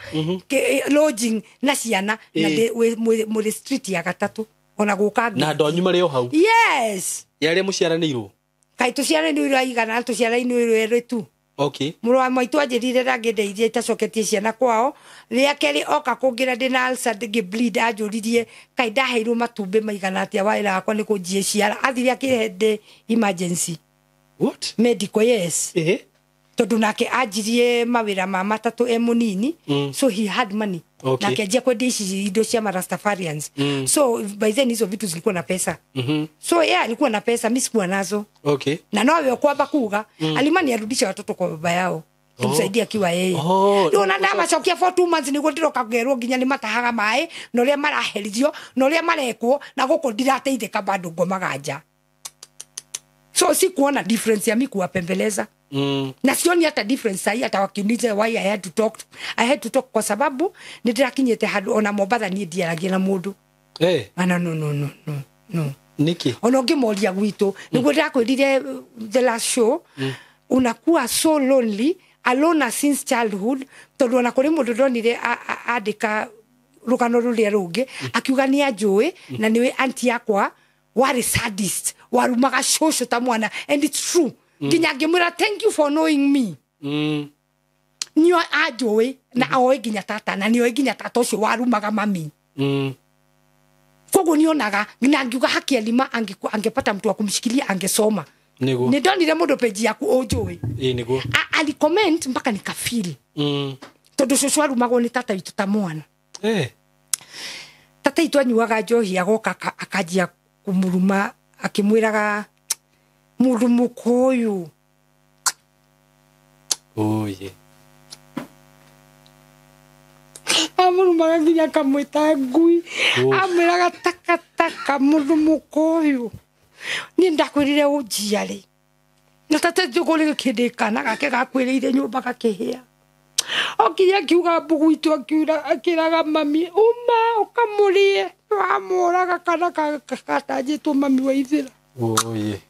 lodging na ciana na Ĩĩ. mũrĩ street ya gatatũ ona gũka Na andũ anyu marĩ o hau. Yes. Ya arĩa mũciaranĩirwo. Kaĩ tũciaranĩirwo aigana tũciaranĩirwo erĩ tu. Okay. Mũrũ wa maitũ anjĩrire ndangĩndeithia itacoketie ciana kwao rĩa kerĩ oka kũngĩra ndĩna ulcer ngĩbleed anjũririe kaĩ ndaheirwo matumbĩ maigana atĩa wĩra wakwa nĩ kũnjie ciara athire akĩhe ndĩ emergency What? medical yes. Ehe. Tondũ nake anjirie mawĩra ma matatũ e mũnini so he had money. Okay. Nake anjia kwendia ici indo cia marastafarians. So by then hizo vitu zilikuwa na pesa. So yeye alikuwa na pesa, mimi sikuwa nazo. Okay. Na nowe kwamba kuga alimani arudisha watoto kwa baba yao tumsaidie akiwa yeye. Oh. Rĩu ona ndamacokia for 2 months nĩguo ndĩroka ngerwo nginya nĩ matahaga maĩ na ũrĩa maraherithio na ũrĩa marekwo na gũkũ ndirateithĩka bado ngomaga nja. So sikuona difference ya mi kuwapembeleza. Na sioni hata difference sahi hata wakiniuliza why I had to talk. I had to talk kwa sababu nĩndĩrakinyĩte handũ ona Mombatha niĩ ndiaragia na mũndũ. Eh. Ana no no no no no. Nĩkĩ? Ona ũngĩmoria gwitũ nĩguo ndĩrakwĩrire the last show unakuwa so lonely alone since childhood tondũ ona kũrĩ mũndũ ndonire andĩka rũgano rũrĩa rũngĩ akiuga nĩ anjũĩ na nĩwe anti yakwa warĩ sadist warumaga cũcũ ta mwana and it's true. Nginya ngĩmwĩra thank you for knowing me. Nĩo anjũĩ na oĩ nginya tata na nĩoĩ nginya tata ũcio warumaga mami. Koguo nionaga na ngiuga haki alima angepata mtu wa kumshikilia angesoma. Nĩguo. Nĩ ndonire mũndũ page yaku ũnjũĩ. Ĩĩ nĩguo. Alicomment mpaka nikafeel. Tondũ cũcũ arumagwo nĩ tata witũ ta mwana. Eh. Tata witũ anyuaga njohi agoka akanjia kũmũruma akĩmwĩraga mũndũ mũkũyũ. Oye. Amũrumaga nginya akamwĩta ngui. Amwĩraga takataka mũndũ mũkũyũ. Niĩ ndakwĩrire ũnjiare. Na tata njũgũ kĩndĩ kana gake gakwĩrĩire nyũmba gakĩhĩa. Okinya akiuga mbugu itũ akĩraga mami uma ũkamũrĩe wamũraga kana gatanjĩtwo mami wa ithĩra. Oye.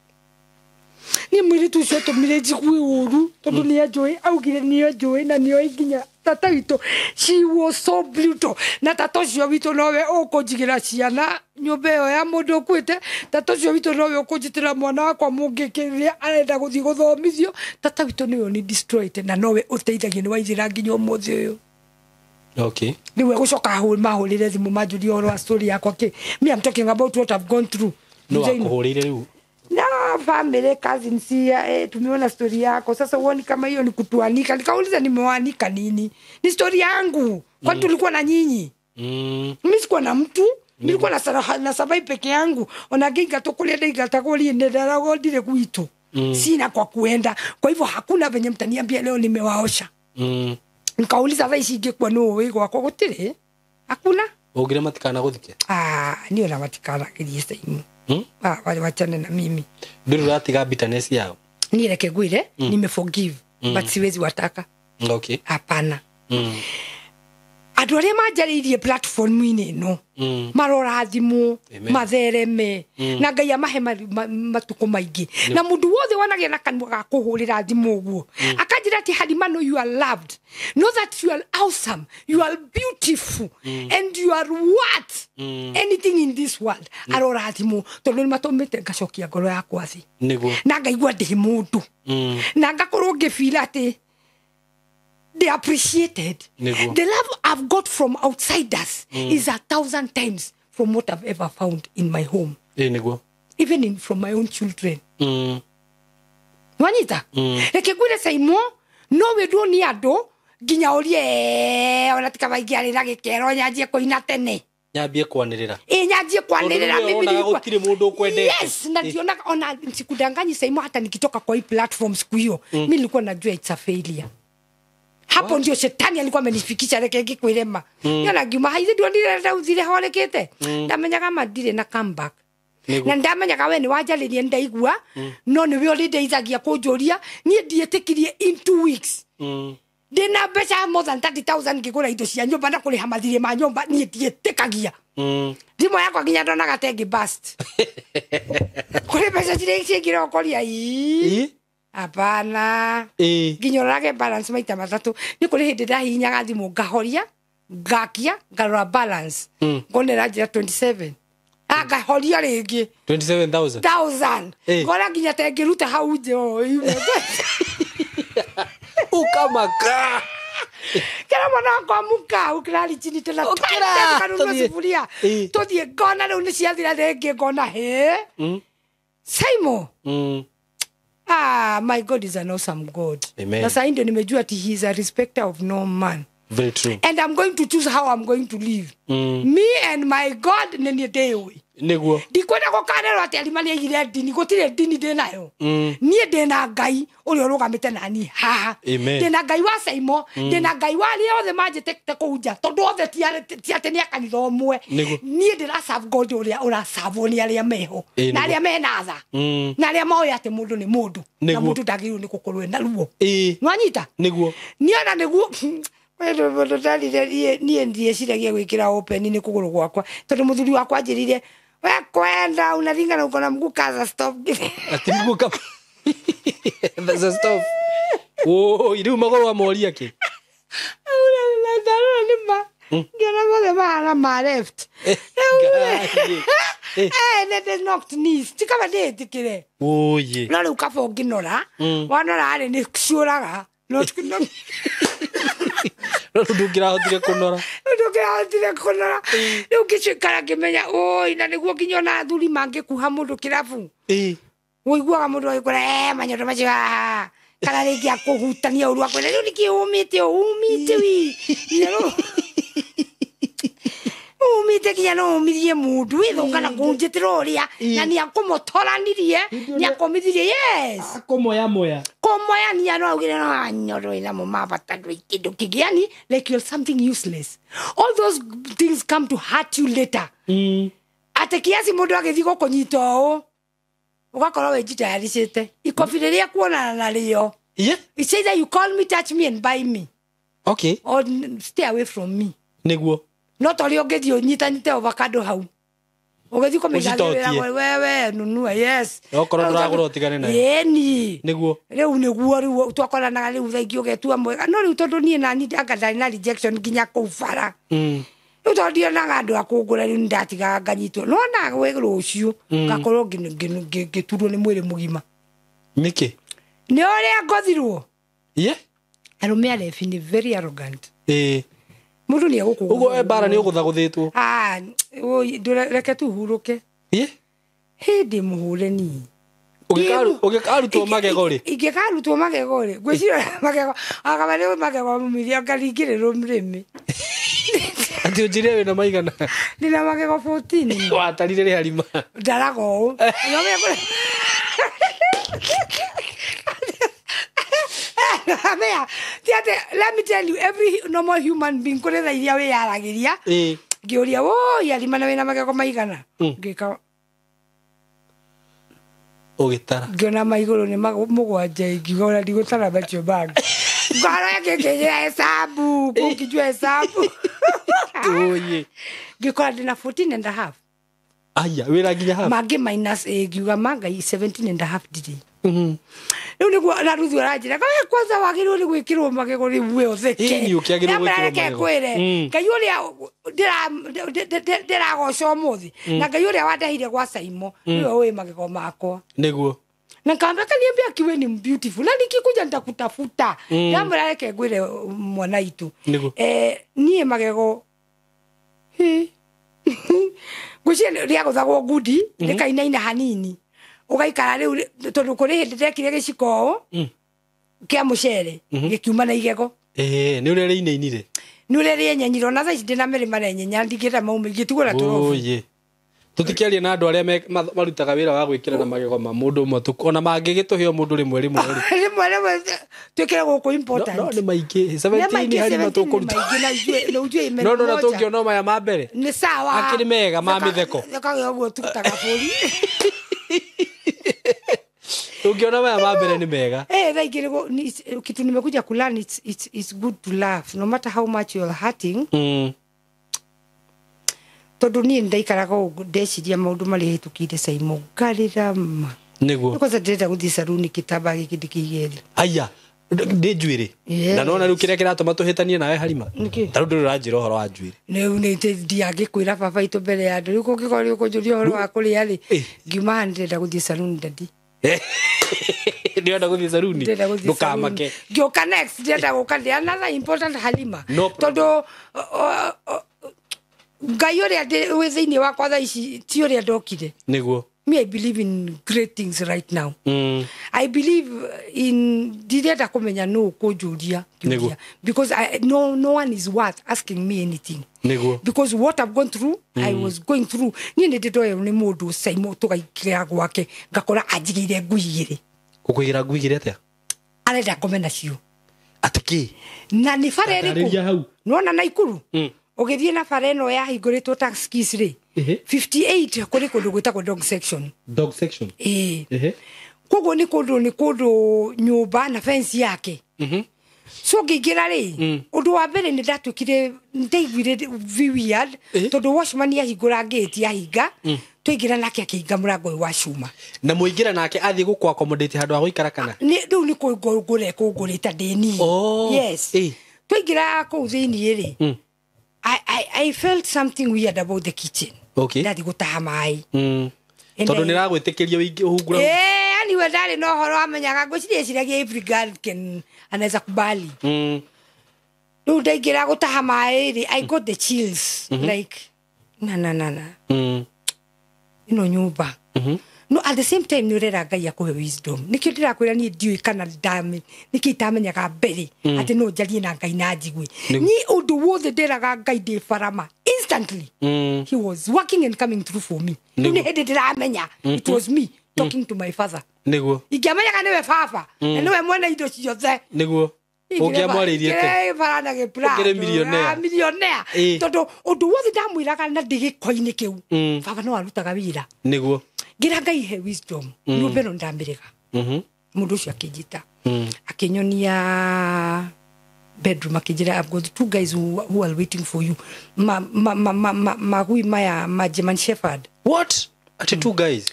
Niĩ mũirĩtu ũcio atũmire njigue ũru tondũ nĩ anjũĩ, augire nĩ anjũĩ na nĩoĩ nginya tata witũ. She was so brutal. Na tata ũcio witũ nowe ũkũnjigĩra ciana nyũmba ĩyo ya mũndũ ũkuĩte. Tata ũcio witũ nowe ũkũnjĩtĩra mwana wakwa mũngĩkĩ rĩrĩa arenda gũthiĩ gũthomithio. Tata witũ nĩwe ũni destroyed na nowe ũteithagia nĩ waithĩra nginya ũmũthĩ ũyũ. Okay. Rĩu egũcoka mahũrĩre thimũ manjũrie ũhoro wa story yakwa kĩ. Me, I'm talking about what I've gone through. No akũhũrĩire rĩu. Na family cousins ya tumeona story yako sasa, uoni kama hiyo ni kutuanika? Nikauliza nimewanika nini? Ni story yangu. Kwani tulikuwa na nyinyi? Mimi sikuwa na mtu, nilikuwa na survive peke yangu. Ona ginga tukulia ndinga takulia ndarago ndire gwitu. Sina kwa kuenda. Kwa hivyo hakuna venye mtaniambia leo nimewaosha. Nikauliza thaa ici ingĩkua nũ wĩ gwakwa gũtirĩ? Hakuna. Ũngire matikana gũthike? Ah, niĩ ona matikanagerie Saimu. Wachane na mimi. Ndũrĩ ũratiga bitterness yao? Niĩ reke ngwĩre, nime forgive, but siwezi wataka. Okay. Hapana. Andũ arĩa manjarĩirie platform-inĩ ĩno marorathimwo, mathereme, na Ngai amahe matukũ maingĩ. Na mũndũ wothe wanagĩa na kanua ga kũhũrĩra thimũ ũguo akanjĩra atĩ Halima, no, you are loved, know that you are awesome, you are beautiful, and you are worth anything in this world, arorathimwo tondũ nĩmatũmĩte ngacokia ngoro yakwa thĩ. Nĩguo. Na ngaigua ndĩ mũndũ, na ngakorwo ngĩbira atĩ they appreciated. Nĩguo. The love I've got from outsiders is 1,000 times from what I've ever found in my home. Nĩguo. Even from my own children. Wanyita? Reke ngwĩre Saimo, no wendwo nĩ andũ nginya ũrie ona tika maingĩ na gĩkero nyanjie kũina tene. Nyambie kwanĩrĩra. Nyanjie kwanĩrĩra mimi nilikuwa. Gũtirĩ mũndũ ũkwendete. Yes, na ndionaga ona sikudanganyi Saimo, hata nikitoka kwa hii platform siku hiyo, mimi nilikuwa najua it's a failure. Hapo ndio shetani alikuwa amenifikisha reke ngikwirema. Niona ngiuma haithi ndionire ndauthire horekete. Ndamenyaga mandire na comeback. Na ndamenyaga we ni wanjarĩrie ndaigua, no nĩwe ũrĩndeithagia kũnjũria. Niĩ ndiĩtĩkirie in 2 weeks. Ndĩna mbeca more than 30,000 ngĩgũra indo cia nyũmba na kũrĩha mathirĩ ma nyũmba, niĩ ndiĩtĩkagia. Thimũ yakwa nginya ndonaga ta ĩngĩ burst. Kũrĩ mbeca cirĩa cingĩrokoria ii. Hapana. Nginya ũrorage balance maita matatũ. Nĩ kũrĩ hĩndĩ ndahihinyaga thimũ ngahoria, ngakia, ngarora balance. Ngona ĩranjĩra 27. Ngahoria rĩngĩ. 27,000. 1,000. Ngona nginya ta ĩngĩruta hau nje o imwe. Ukamaka. Kila mwana wakwa muka ukirari chini tena kanunua sufuria. Tuthiĩ ngona rĩu nĩ ciathira rĩngĩ ngona he. Saimo. Ah, my God is an awesome God. Amen. Na sasa ndio nimejua ati he is a respecter of no man. Very true. And I'm going to choose how I'm going to live. Me and my God nĩ ndĩũĩ. Nĩguo. Ndikwenda gũkanĩrwo atĩ Halima nĩaigire ndini, gũtirĩ ndini ndĩnayo. Niĩ ndĩna Ngai ũrĩa ũrũgamĩte nani haha. Ndĩna Ngai wa Saimo, ndĩna Ngai wa arĩa othe manjĩtĩte kũu nja, tondũ othe ti atĩ nĩ a kanitha ũmwe. Niĩ ndĩra serve God ũrĩa ũracavwo nĩ arĩa meho, na arĩa mena tha, na arĩa moĩ atĩ mũndũ nĩ mũndũ, na mũndũ ndagĩrĩirwo nĩ gũkorwo ena ruo. Nĩwanyita? Nĩguo. Niĩ ona nĩguo niĩ ndieciragia gwĩkĩra open nĩ kũgũrũ gwakwa, tondũ mũthuri wakwa anjĩrire we kwenda unaringa na uko na mguu kaza stop. Ati mguu kama that's a stop. Oh, rĩu magũrũ amoria kĩ? Ndarora nĩ ma ngĩona mothe mahana ma left. Nĩ knocked knees. Ti kaba ndĩĩtĩkĩre. Oye. No rĩu kaba ũngĩnora, wanora rĩ nĩ ciũraga. No no ndũngĩrahotire kũnora. Ndũngĩrahotire kũnora. Rĩu ngĩcikara ngĩmenya oi, na nĩguo nginya ona athuri mangĩkuha mũndũ kĩrabu. Ũiguaga mũndũ agĩkwĩra manyondo macio haha. Kana rĩngĩ akũhutania ũru akwĩra rĩu nĩkĩ ũmĩte ũmĩte wi. Ũmĩte nginya no ũmithie mũndũ wĩthũka na kũnjĩtĩra ũrĩa na nĩ akũmũtoranirie, nĩ akũmithirie. Yes. Akũmoya moya. Kũmoya ni ano augire no anyondo ina mo mabata ndũ kĩndũ kĩngĩ, yani like you're something useless. All those things come to hurt you later. Ate kiasi mũndũ agĩthiĩ gũkũnyita ũũ ũgakorwo wĩnjitayaricĩte ikobi rĩrĩa kuonana narĩo. Yeah. It's either you call me, touch me and buy me. Okay. Or stay away from me. Nĩguo. No to ũrĩa ũngĩthiĩ ũnyitanyite avocado hau. Ũgĩthiĩ kũmĩiga thĩ Ũcitotie. wĩragwo, wewe nunua, yes. Okorwo ndũragũra ũtigane nayo. Ĩni. Nĩguo. Rĩu nĩguo rĩu twakoranaga rĩu thaingĩ ũgetua mwega, no rĩu tondũ niĩ nani anga ndarĩ na rejection nginya kũu bara. Rĩu tondũ ndionaga andũ a kũngũra, rĩu nĩndatigaga nganyitwo nona gwĩ rũciũ ngakorwo ngĩturwo nĩ mwĩrĩ mũgima. Nĩkĩ? Nĩ ũrĩa ngothirwo. Ye. Arũme arebi nĩ very arrogant. Ĩĩ. Mũndũ nĩ egũkũgũtha. Ũguo we mbara nĩ ũgũthagũthĩtwo. Ah, oi, reke tu hurũke. Ye. Hĩndĩ mũhũre niĩ. Ũgĩkarutwo magego rĩ? Ingĩkarutwo magego rĩ, ngwĩciria magego akaba nĩ magego mumiria ngaringĩrĩrwo mũrĩmi. Atĩ ũnjĩre wĩna maigana? Ndĩna magego 14. Watarire rĩ Harima? Ndaraga ũũ. Amea, ti atĩ, let me tell you, every normal human being kũrĩ tha iria wĩyaragĩria. Ĩĩ. Ngĩũria, woi, Arima na wĩna magego maigana? Ngĩka Ũgĩtara. Ngĩona maigũrũ nĩ mũgwanja, ingiuga ona ndigũtara macio mangĩ. Ngoro yake ĩkĩnjĩra hesabu, kũngĩjua hesabu. Ũyĩ. Ngĩkora ndĩna 14 and a half. Aya, wĩra nginya half. Mangĩ minus ĩ, ngiuga mangai 17 and a half ndirĩ. Rĩu nĩguo na Ruthu aranjĩra, "Kawe kwanza wagĩrĩirwo nĩ gwĩkĩrwo magego rĩu we ũtheke." Ĩni, ũkĩagĩrĩirwo Ndamwĩra gwĩkĩrwo reke magego. ngwĩre, Ngai ũrĩa ndĩragoca ũmũthĩ, na Ngai ũrĩa wandehire gwa Saimo, nĩwe ũĩ magego makwa. Nĩguo. Na nikamwambia kaniambia akiwe ni beautiful na nikikuja nitakutafuta. Ndamwĩra reke ngwĩre mwana itu. Nĩguo. Niĩ magego hi ngwĩciria rĩagũthagwo ngundi rĩkainaina hanini ũgaikara rĩu tondũ kũrĩ hĩndĩ ndekire gĩciko ũũ kĩa mũcere gĩkiuma na igego. Ĩĩ, nĩ ũrĩa rĩinainire. Nĩ ũrĩa rĩenyenyire ona thaa ici ndĩna mĩrĩ marenyenya ndingĩenda maume ingĩtigwo na tũrobu. Ũyĩ. Tũtikĩaria na andũ arĩa marutaga wĩra wa gwĩkĩra na magego ma mũndũ ũmwe ona mangĩgĩtũhe o mũndũ rĩmwe rĩmwe rĩ. Rĩmwe rĩmwe twĩkĩre gũkũ important. No nĩ maingĩ 17 harima tũkũruta. Na ujue ime No no tũngĩona maya ma mbere. Nĩ sawa. Akĩrĩ mega ma mĩtheko. Thekage ũguo tũrutaga bũri. Tũngĩona maya ma mbere nĩ mega. Thaa ingĩ kitu nimekuja kulearn, it's good to laugh no matter how much you're hurting. Tondũ niĩ ndaikaraga ũguo ndeciria maũndũ marĩa hĩtũkĩire Saimo ngarĩra ma. Nĩguo. Kwanza ndĩrenda gũthiĩ saruni kĩtambaya gĩkĩ ndĩkĩige thĩ. Aya, ndĩ njuĩrĩ. Na nona rĩu kĩrĩa kĩratũma tũhĩtanie nawe Harima. Nĩkĩ? Ta rĩu ndũrĩ ũranjĩra ũhoro wa njuĩrĩ. Rĩu nĩ ndiangĩkwĩra baba itũ mbere ya andũ. Rĩu kũngĩkorwo nĩ ũkũnjũria ũhoro wa kũrĩa rĩ, ngiuma haha ndĩrenda gũthiĩ saruni daddy. Ndĩrenda gũthiĩ saruni. Ndĩrenda gũthiĩ Ndũkamake. Ngĩũka next ndĩrenda gũka ndĩ another important Halima. Tondũ Ngai ũrĩa wĩ thĩinĩ wakwa thaa ici ti ũrĩa ndokire. Nĩguo. Me, I believe in great things right now. I believe in ndirenda kũmenya nũ kũnjũria kĩũria. Because no one is worth asking me anything. Nĩguo. Because what I've gone through, I was going through. Niĩ nĩ ndĩndoywo nĩ mũndũ Saimo tũgaikĩra gwake ngakora anjigĩire ngui igĩrĩ. Ũkũigĩra ngui igĩrĩ atĩa? Arenda ngome nacio. Atĩ kĩ? Na nĩ bara Taarĩria hau. ĩrĩkũ? Nĩwona Naikuru? Ũgĩthiĩ na bara ĩno yahingũrĩtwo taxis rĩ, 58 kũrĩ kũndũ gwĩtagwo dog section. Dog section. Ĩĩ. Koguo nĩ kũndũ nyũmba na fence yake. So ngĩingĩra rĩ, ũndũ wa mbere nĩ ndatuĩkire ndaiguire weird tondũ watchman ahingũra gate ahinga, twaingĩra nake akĩhinga mũrango ũyũ wa cuma. Na mũingĩra nake athiĩ gũkũ accommodate handũ ha gũikara kana? Nĩ rĩu nĩ kũngũra kũngũrĩte ndĩ niĩ. Yes. Twaingĩra kũu thĩiniĩ rĩ, I felt something weird about the kitchen. Okay. Ndathi gũtaha maĩ. Tondũ nĩ ragwĩtĩkĩria ũhungura. Yani we ndarĩ na ũhoro amenyaga ngwĩciria eciragia every girl can anaweza kubali. Rĩu ndaingĩra gũtaha maĩ rĩ, I got the chills. Like na na na na. Ĩno nyũmba. No at the same time nĩ ũrera Ngai akũhe wisdom. Nĩkĩo ndĩrakwĩra niĩ ndiũĩ kana nĩkĩ itamenyaga mbere atĩ no njarie na Ngai na njigue. Niĩ ũndũ wothe ndĩraga Ngai ndĩ barama instantly. He was working and coming through for me. Rĩu nĩ hĩndĩ ndĩramenya it was me talking to my father. Nĩguo. Ingĩamenyaga nĩwe baba na nĩwe mwene indo ciothe. Nĩguo. Ũngĩamwarĩirie atĩa? Barana gĩprado. Ũkĩrĩ millionaire. Millionaire. Tondũ ũndũ wothe ndamwĩraga na ndĩ gĩko-inĩ kĩu. Baba no arutaga wĩra. Nĩguo. Ngira Ngai he wisdom. Nyũmba ĩno ndamĩrega. Mũndũ ũcio akĩnjĩta. Akĩnyonia bedroom akĩnjĩra I've got two guys who are waiting for you. Magui maya ma German Shepherd. What? Ati two guys?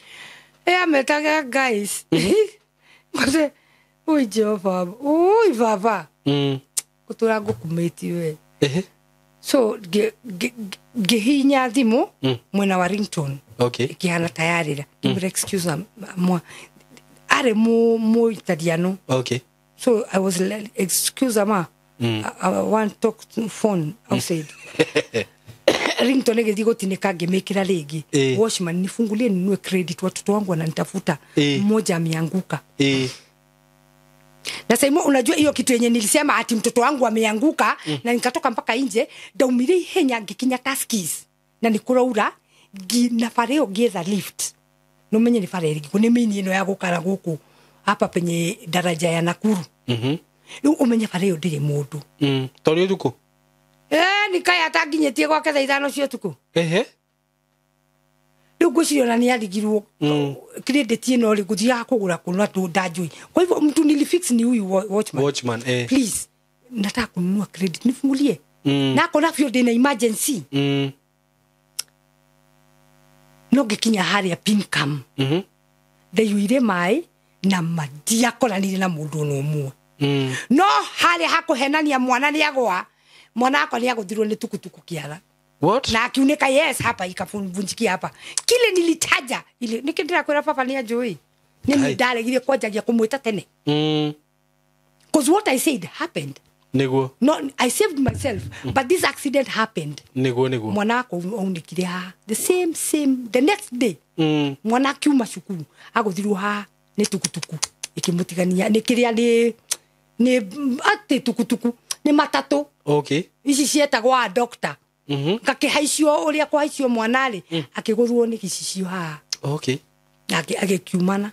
Ametaga guys. Ngose ui Jehova, ui baba. Gutura ngukumĩtie we. So ngihinya thimũ mwena wa ringtone. Okay. Ikihana tayarira. Ngimwĩra excuse mwa arĩ mu Italiano. Okay. So I was like, excuse ma. I want talk to phone outside. Ringtone ĩgĩthiĩ gũtinĩka ngĩmĩkĩra rĩngĩ. Watchman nifungulie ninunue credit, watoto wangu wananitafuta. Mmoja ameanguka. Na Saimo, unajua hiyo kitu yenye nilisema ati mtoto wangu ameanguka na nikatoka mpaka nje, ndaumire ihenya ngikinya Tuskys na nikuraura na fareo ngietha lift. No menye ni fareo ni mini ino ya gukara guku hapa penye daraja ya Nakuru. Riu umenye fareo ndiri mundu. Tori utuku. Nikaya atanginyitie gwake thaa 5 cia utuku. Riu ngwiciria ona niarigirwo credit ino ri nguthiaga kugura kuna tu ndanjui. Kwa hivyo mtu nilifix ni huyu watchman. Watchman, Please, nataka kununua credit nifungulie. Na kona fio ndina emergency. No ngikinya haria Pincam. Ndeyuire mai na mandiakoranire na mundu ona umwe. No haria hakuhenania mwana niagwa. Mwana akwa niaguthirwo ni tukutuku kiara. What? Na akiuneka yes hapa ikavunjikia hapa. Kile nilitaja ile nikindira kwira papa ni anjui. Ni ndaregire kwanjagia kumwita tene. Cause what I said happened. Niguo. No, I saved myself, but this accident happened. Niguo niguo. Mwana akwa aunikire haha. The same the next day. Mwana akiuma cukuru aguthirwo haha ni tukutuku ikimutigania ni kiria ni ati tukutuku ni matatu. Okay. Ici cietagwo doctor. Ngakihaicio uria kuhaicio mwana ri akiguthwo ni gicicio haha. Okay. Agikiumana.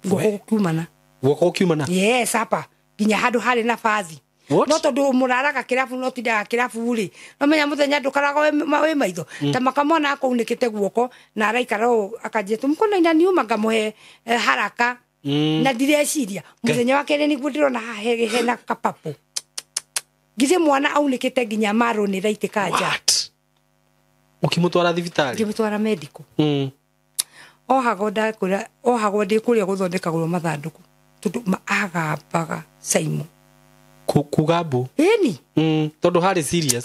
Guoko gukiumana. Guoko gukiumana. Yes, hapa nginya handu hari na bathi. No tondu muraraga kirabu no tindaga kirabu ri. No menya muthenya ndukaraga wi maitho. Ta makamwana akaunikite guoko na araikara akanjia tu mkono inaniuma ngamuhe haraka. Na ndireciria muthenya wa kere niguo ndirona haha hena kapapo. Githe mwana aunikite nginya maro ni raitika nja. What? Ukimutwara thibitari? Ngimutwara medical. Ohagwo ndakura, ohagwo ndi kuria guthondekagwo mathanduku. Tondu agambaga Saimo. Kugambu? Eni. Tondu hari serious.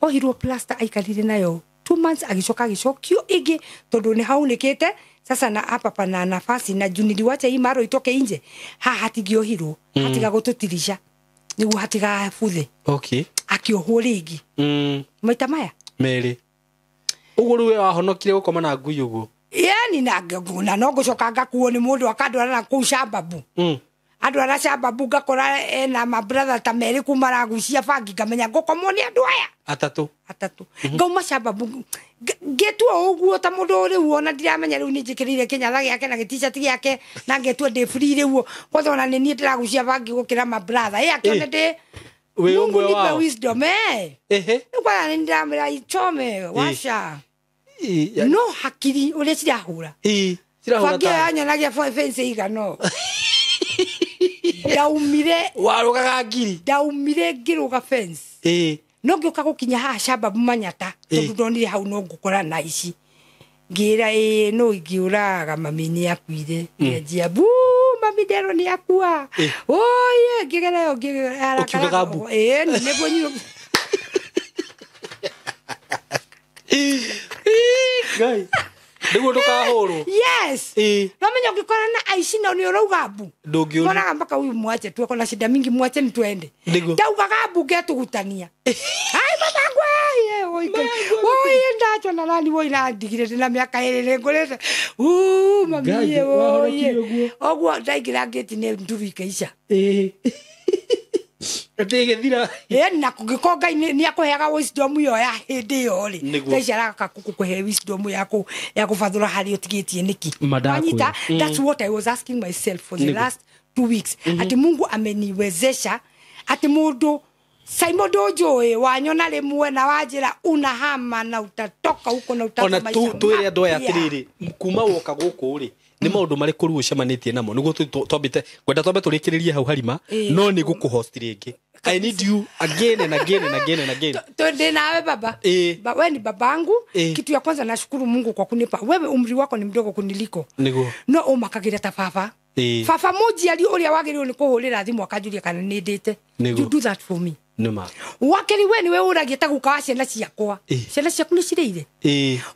Ohirwo plaster aikarire nayo 2 months agicoka agicokio ingi tondu ni haunikite. Sasa na hapa pana nafasi na juu niliwacha hii maro itoke nje. Ha hatigiohirwo, hatiga gututirisha. Niguo hatigabuthe. Okay. Akiohwo ringi. Maita maya meri. Uguo riu we wahonokire gukoma na ngui uguo? Yani na no ngucoka ngakuo ni mundu akandwara na kuu Shababu. Andwara Shababu ngakora ena ma brother ta meri kuma maragucia bangi ngamenya ngukomwo ni andu aya atatu. Ngauma Shababu ngetua uguo ta mundu riu ona ndiramenya riu ni njikirire kinyatha giake na giti-shirt giake na ngetua ndi free riu kwatha ona ni nie ndiragucia bangi gukira ma brother akione ndi wi umwe wao wisdom kwa ni ndiramira ichome washa no hakiri uria cirahura cirahura ta yanyonagia fence igano. Ndaumire warugaga ngiri. Ndaumire ngiruga fence. No ngiuka gukinya haha Shababu Manyata tondu ndonire hau no ngukora na ici. Ngira no ingiuraga mami ni akuire. Ngianjia bu mami ndero ni akua. Oye ngigera yo ngigera ukiugaga bu. Niguo nyiro. Ngai. Niguo ndukahurwo. Yes. No menya ungikora na aici na ni urauga mbu. Ndungiũria. Koraga mpaka huyu mwache tu akona shida mingi mwache ni twende. Ndaugaga mbu ngetugutania. Ai babangu ai oike. Oi ndacho na nani woi na ndigire ndina miaka iri ngurite. Mami oi. Oguo ndaingira ngeti ni nduru ikaica. Atigethira. Na kungiko Ngai ni akuheaga wisdom iyo ya hindi iyo ri. Ngai araka kukuhe wisdom yaku ya kubathura hari utigitie niki. Manyita, that's what I was asking myself for the last 2 weeks. Ati Mungu ameniwezesha ati mundu Simon Dojo wanyona rimwe na wanjira unahama na utatoka huko na utatoka maisha. Ona twire andu aya atiriri kuma woka guku ri ni maundu mariku riu ucemanitie namo niguo twambite kwenda twambe turikiririe hau harima no ni guku host ringi. I need you again and again and again and again. Twende nawe baba. We ni babangu. Kitu ya kwanza nashukuru Mungu kwa kunipa wewe. Umri wako ni mdogo kuniliko. Niguo. No umakagira ta baba. Baba mujiari uria wagiriirwo ni kuhurira thimu akanjuria kana ni ndite. You do that for me. Nima. Wakeri we niwe uragia ta guka wa ciana ciakwa. Ciana ciaku ni cireire.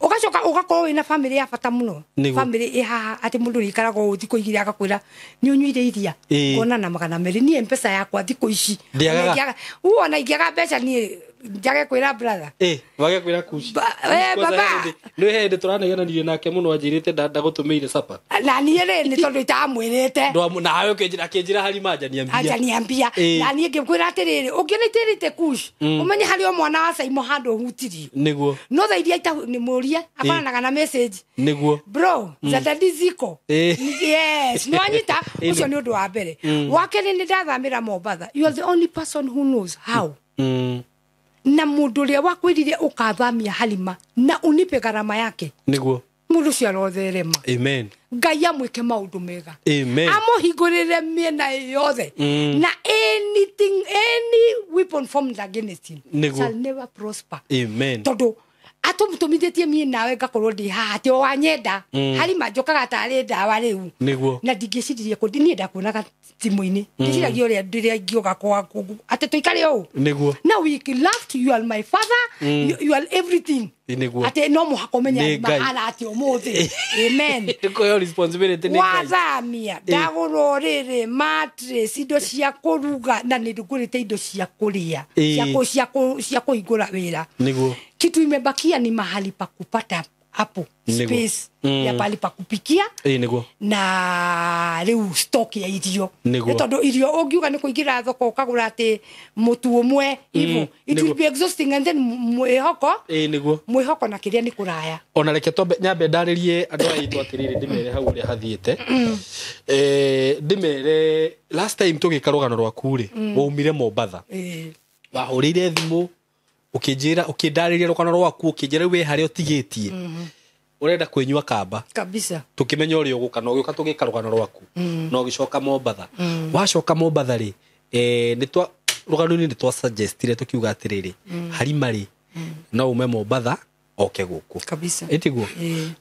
Ugacoka ugakorwo wina family ya bata muno. Family i haha ati mundu riikaraga ũũ thikũ igĩrĩ agakwĩra ni ũnyuire iria. Kuona na 200 niĩ mpesa yakwa thikũ ici. Ona ingĩaga mbeca niĩ njage kwĩra brother. Wage kwĩra kuci. Baba. Nĩ hĩndĩ tũranegenanire nake mũno anjĩrĩte ndagũtũmĩire sapa. Na niĩ rĩ nĩ tondũ itamwĩrĩte. Nawe ũkĩnjĩra Halima anjaniambia. Anjaniambia. Na niĩ ngĩkwĩra atĩrĩrĩ ũngĩona itĩrĩte kuci ũmenye harĩ o mwana wa Saimo handũ hutirio. Nĩguo. No thaa iria nĩ mũrie akoranaga na message. Nĩguo. Bro, za dadi ziko. Yes, no anyita ũcio nĩ ũndũ wa mbere. Wa kerĩ nĩ ndathamĩra Mombatha. You are the only person who knows how. Na mundu uria wakwirire ukathamia Halima na unipe garama yake. Niguo. Mundu ucio arotherema. Amen. Ngai amwike maundu mega. Amen. Amuhingurire miena yothe. Na anything, any weapon formed against him shall never prosper. Amen. Tondu atumutumithitie mie nawe ngakorwo ndi haha ati o wanyenda. Halima njokaga tarĩ ndawa rĩu. Niguo. Na ndingĩciririe kũndi niĩ ndakuonaga thimũ-inĩ. Ndĩciragia ũrĩa ndĩrĩa ingĩũka kwaku atĩ tũikare ũũ. Niguo. Now we loved you are my father. You are everything. Niguo. Atĩ no mũhaka ũmenye mahana atĩ ũmũthĩ. Amen. Nĩkũheo responsibility nĩ Ngai. Wathamia ndagũra ũrĩrĩ, mattress, indo cia kũruga na nĩ ngũrĩte indo cia kũrĩa cia kũhingũra wĩra. Niguo. Kitu imebakia ni mahali pa kupata hapo space ya pahali pa kupikia. Niguo. Na riu stock ya irio. Niguo. Tondu irio ungiuga ni kuingira thoko ukagura ati mutu umwe ivo it will be exhausting and then mwihoko. Niguo. Mwihoko na kiria ni kuraya. Ona reke twambe nyambe ndaririe andu aitu atiriri ndimere hau uria hathiite. Ndimere last time tugika rugano rwaku ri waumire Mombatha. Wahurire thimu ukinjira ukindariria rugano rwaku ukinjira we haria utigitie. Urenda kwinyua kamba kabisa. Tukimenya uria uguka no ugiuka tugika rugano rwaku no ugicoka Mombatha. Wacoka Mombatha ri nitwa rugano-ini nitwa suggestire tukiuga atiriri Halima ri no ume Mombatha oke guku kabisa. Itiguo.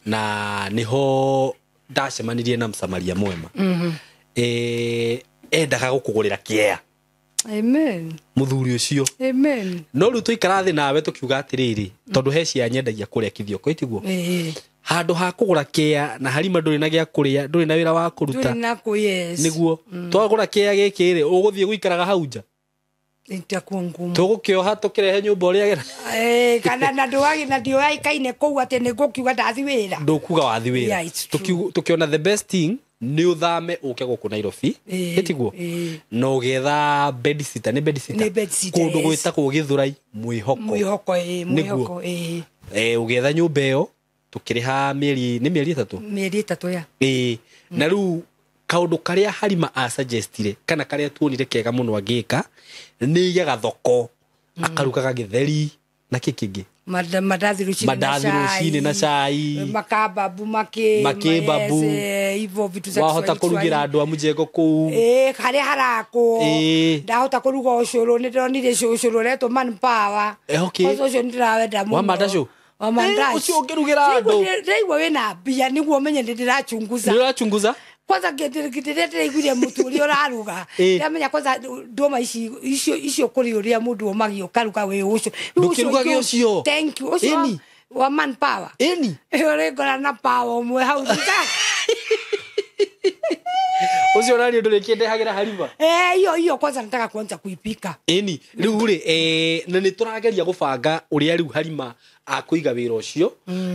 Na niho ndacemanirie na Msamaria mwema. Endaga gukugurira kiea. Amen. Muthuri ucio. Amen. No riu tuikara thi nawe tukiuga atiriri tondu he cia nyendagia kuria kithioko itiguo. Handu ha kugura kia na Halima nduri na gia kuria nduri na wira wa kuruta. Nduri na ku yes. Niguo. Twagura kia giki ri uguthie guikaraga hau nja. Itakuwa ngumu. Tugukioha tukirehe nyumba uria kana na nduwagi na ndioikaine kuu ati ni ngukiuga ndathi wira. Ndukuga wathi wira. Tukiona the best thing ni uthame uke guku Nairobi. Itiguo. No ugetha bedsitter ni bedsitter. Kundu gwitagwo Githurai Mwihoko. Mwihoko mwihoko. Ugetha nyumba iyo tukiriha mieri ni mieri 3. Mieri 3 ya. Na riu kaundu karia Halima a suggestire kana karia tuonire kega muno angika ni igaga thoko akarugaga githeri na kikingi mandathi rucini na cai makababu makebabu ivo vitu za wahota kurugira andu a mujengo kuu haria harakwo ndahota kuruga ucuru ni ndironire ucuru uretwo manpower ucio ndirawenda muno wa mandacu wa mandaci ucio ungirugira andu ndaigua wina mbia niguo menye ndirachunguza ndirachunguza kwanza ngĩndĩraiguire mũtu ũrĩa ũraruga ndamenya kwanza ndũma ici icio kũrĩ ũrĩa mũndũ ũmagia ũkaruga wĩ ũcio ndũkĩrugage ũcio. Thank you. Ũcio wa manpower ĩni ũrĩ na power ũmwe hau thutha ucio ũraria ndũrĩ kĩndehagira Halima. Hiyo hiyo kwanza nataka kuanza kuipika. Ĩni rĩu rĩ na nĩ tũrageria gũbanga ũrĩa rĩu Halima akũiga wĩra ũcio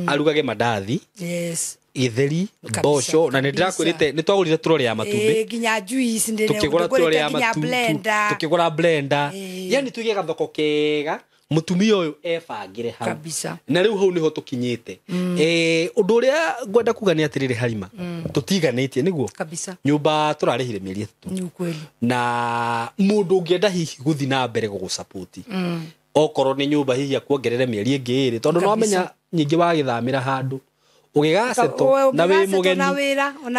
arugage mandathi. Yes. Githeri mboco na nĩndĩrakwĩrĩte nĩtwagũrire troli ya matumbĩ nginya juice tukĩgũra troli ya matumbĩ tukĩgũra blender yani tuige gathoko kega mutumia ũyũ ebangĩre hau kabisa. Na rĩu hau nĩho tũkinyĩte. Ũndũ ũrĩa ngwenda kuga nĩ atĩrĩrĩ Halima tũtiganĩtie nĩguo kabisa. Nyũmba tũrarĩhire mĩeri 3 ni ukweli na mũndũ ũngĩenda hihi gũthiĩ na mbere gũgũsupport okorwo nĩ nyũmba hihi akuongerere mĩeri ĩngĩ ĩrĩ tondũ no amenya nyingĩ wagĩthamĩra handũ ũgĩgaceto na wĩ mũgeni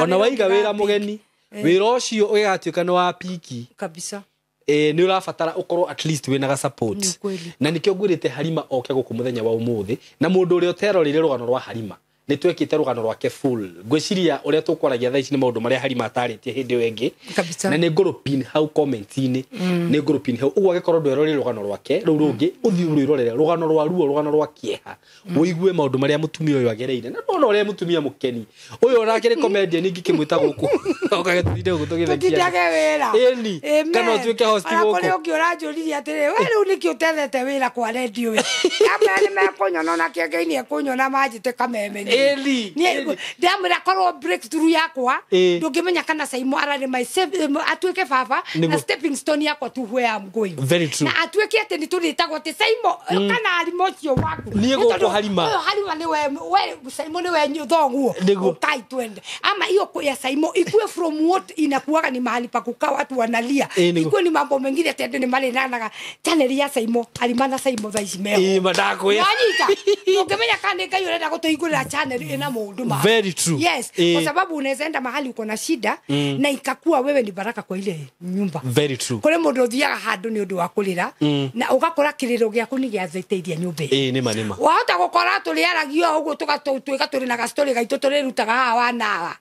ona waiga wĩra mũgeni wĩra ũcio ũgĩgatuĩka nĩ wa piki kabisa. Nĩ ũrabatara ũkorwo at least wĩna ga support. Nĩ kweli. Na nĩkĩo ngwĩrĩte Halima oke gũkũ mũthenya wa ũmũthĩ, na mũndũ ũrĩa ũteroreire rũgano rwa Halima, nĩ twekĩte rũgano rwake full. Ngwĩciria ũrĩa tũkwaragia thaa ici nĩ maũndũ marĩa Halima atarĩtie hĩndĩ ĩyo ĩngĩ. Kabisa. Na nĩ ngũrũpin hau comment-inĩ, nĩ ngũrũpin hau ũguo, angĩkorwo ndweroreire rũgano rwake rũu rũngĩ, ũthiĩ ũrwĩrorere, rũgano rwa ruo, rũgano rwa kĩeha, ũigue maũndũ marĩa mũtumia ũyũ agereire. Na ndona ũrĩa mũtumia mũkeni ũyũ onake nĩ comedian, ingĩkĩmwĩta gũkũ okage tũtinde gũkũ tũgĩthekia. Tutindage wĩra. Ĩni. Amen. Kana ũtuĩke host Ona kũrĩ gũkũ. ũngĩ ũranjũririe atĩrĩ, we rĩu nĩkĩ ũtethete wĩra kwa rendio ĩ? Ndamwĩra nĩ mekũnyona, ona kĩengei ekũnyona manjĩte kameme. Ĩni, ĩni. Ndamwĩra korwo breakthrough yakwa, ndũngĩmenya kana Saimo ararĩ my atuĩke baba na stepping stone yakwa to where I'm going. Very true. Na atuĩke atĩ nĩ tũrĩtagwo atĩ Saimo kana Harima ũcio waku. Niĩ Nĩ gũkũ tondũ Harima. ũyũ Harima nĩwe, we Saimo nĩwe thoguo. Ukai twende ama hiyo ya Saimo ikuwe from what inakuwaga ni mahali pa kukaa watu wanalia, ikuwe ni mambo mengine ati andũ nĩ marĩnanaga channel ya Saimo, Harima na Saimo thaa ici meho. Ĩ, ma ndakwĩra. Wanyita, ũngĩmenya kana nĩ Ngai ũrenda gũtũhingũrĩra channel ĩna maũndũ ma Very true. Yes, kwa sababu unaweza enda mahali uko na shida na ikakuwa wewe ni baraka kwa ile nyumba. Very true. Kũrĩ mũndũ ũthiaga handũ nĩ ũndũ wa kũrĩra, na ũgakora kĩrĩro gĩaku nĩ gĩateithia nyũmba ĩyo. Ĩ, nĩma nĩma. Wahota gũkora tũrĩaragia o ũguo, tũgatuĩka tũrĩ na gastori gaitũ tũrĩrutaga haha wanawa.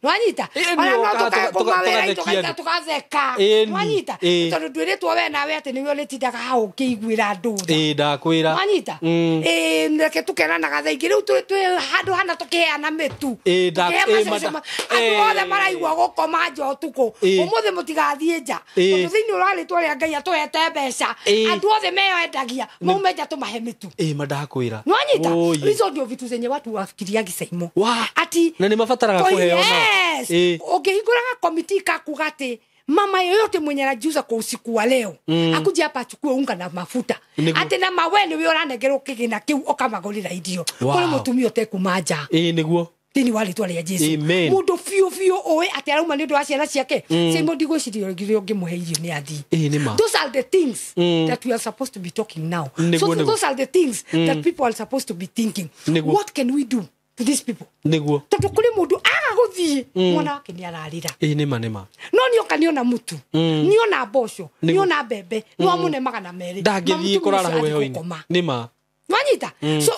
Nwanyita? Ĩ, Ona nĩ no ũkaga tũkae kuma wĩra-inĩ, tũgathekia tũgaikara andũ. tũgatheka. Ĩ, Nwanyita? Tondũ ndwĩrĩtwo we nawe atĩ nĩwe ũrĩtindaga haha ũkĩiguĩra andũ tha. Ĩ, ndakwĩra. Nwanyita? Ĩ, reke tũkenanaga thaa ingĩ rĩu twĩ handũ hana tũkĩheana mĩtu. Tũkĩhe macoco andũ othe maraigua gũkoma nja ũtukũ. Ũmũthĩ mũtigathiĩ nja. Tondũ thĩinĩ wa rĩtwa rĩa Ngai atũhete mbeca. Andũ othe meyendagia maume nja tũmahe mĩtu. Ĩ, ma ndakwĩra. Nwanyita? Oi. Hizo ndio vitu zenye watu wafikiriagi, Saimo. Wa. Ati Na nĩ mabataraga kũheo nao. Yes. Ũngĩhingũraga komiti kakuga atĩ mama yoyote mwenye anajiuza kwa usiku wa leo akuje hapa achukue unga na mafuta, atĩ na mawe nĩwe ũranengerwo kĩgĩna kĩu ũkamagũrĩra irio. Kũrĩ mũtumia ũtekuma nja Ĩ, nĩguo. thĩinĩ wa rĩtwa rĩa Jesu. Amen. Mũndũ biũ biũ ũĩ atĩ arauma nĩ ũndũ wa ciana ciake, Saimo, ndigwĩciria rĩngĩ ũngĩmũhe irio nĩ athiĩ. Ĩ, nĩma. Those are the things that we are supposed to be talking now. So Nĩguo. those are the things that people are supposed to be thinking. What can we do to these people? Tondũ kũrĩ mũndũ aga gũthiĩ, mwana wake nĩ ararĩra. Ĩ, nĩma nĩma. No nĩoka nĩona mũtu, nĩona mboco, nĩona mbembe, nĩwamũne 200. Ndangĩthiĩ kũrara rũheho-inĩ. Gũkoma. Nĩma. Nwanyita? So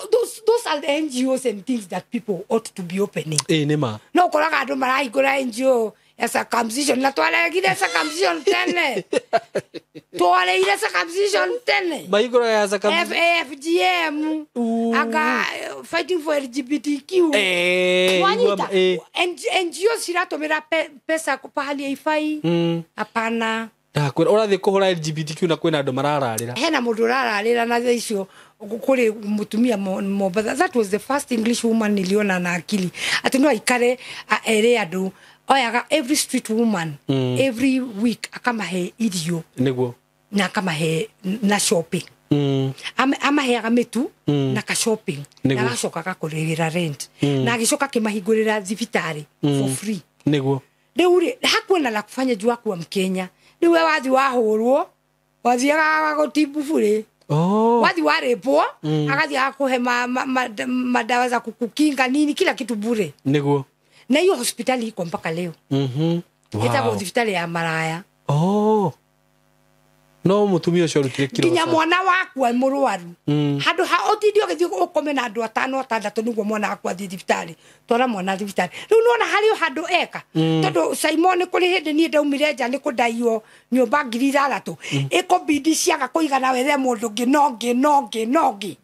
those are the NGOs and things that people ought to be opening. Ĩ, nĩma. No ũkoraga andũ marahingũra NGO ya circumcision, na twaregire circumcision tene, twareire circumcision tene. Mahingũraga ya FGM, aka fighting for LGBTQ. Nwanyita? NGO ciratũmĩra pesa pahali haifai. Hapana. Ndakwĩra ũrathiĩ kũhũra LGBTQ na kwĩna andũ marararĩra. Hena mũndũ ũrararĩra, na thaa icio kũrĩ mũtumia Mombatha, that was the first English woman niliona na akili atĩ no aikare ere andũ, oyaga every street woman every week akamahe irio na akamahe na shopping. Amaheaga mĩtu na ka shopping na agacoka agakũrĩhĩra rent na agĩcoka akĩmahingũrĩra thibitarĩ for free. Rĩu rĩ, hakuona la kufanya juu hakuwa Mkenya. Rĩu we wathi wahũrwo, wathiaga gũtimbu burĩ. Wathi warĩpwo, agathiĩ agakũhe madawa za kukukinga nini, kila kitu bure. Na hiyo hospitali iko mpaka leo. Ĩtagwo thibitarĩ ya maraya. Oh. No mũtumia ũcio arutire kiro. Nginya mwana waku e mũrwaru, handũ ha ũtinde ũgĩthiĩ ũkome na andũ atano atandatũ nĩguo mwana waku athiĩ thibitarĩ, twara mwana thibitarĩ. Rĩu nĩwona harĩ o handũ eka. Tondũ Simon, nĩ kũrĩ hĩndĩ niĩ ndaumire nja nĩ kũndaiyo nyũmba 6,000, ĩkũbidi ciaga kũigana, wethe mũndũ ũngĩ nongĩ nongĩ nongĩ,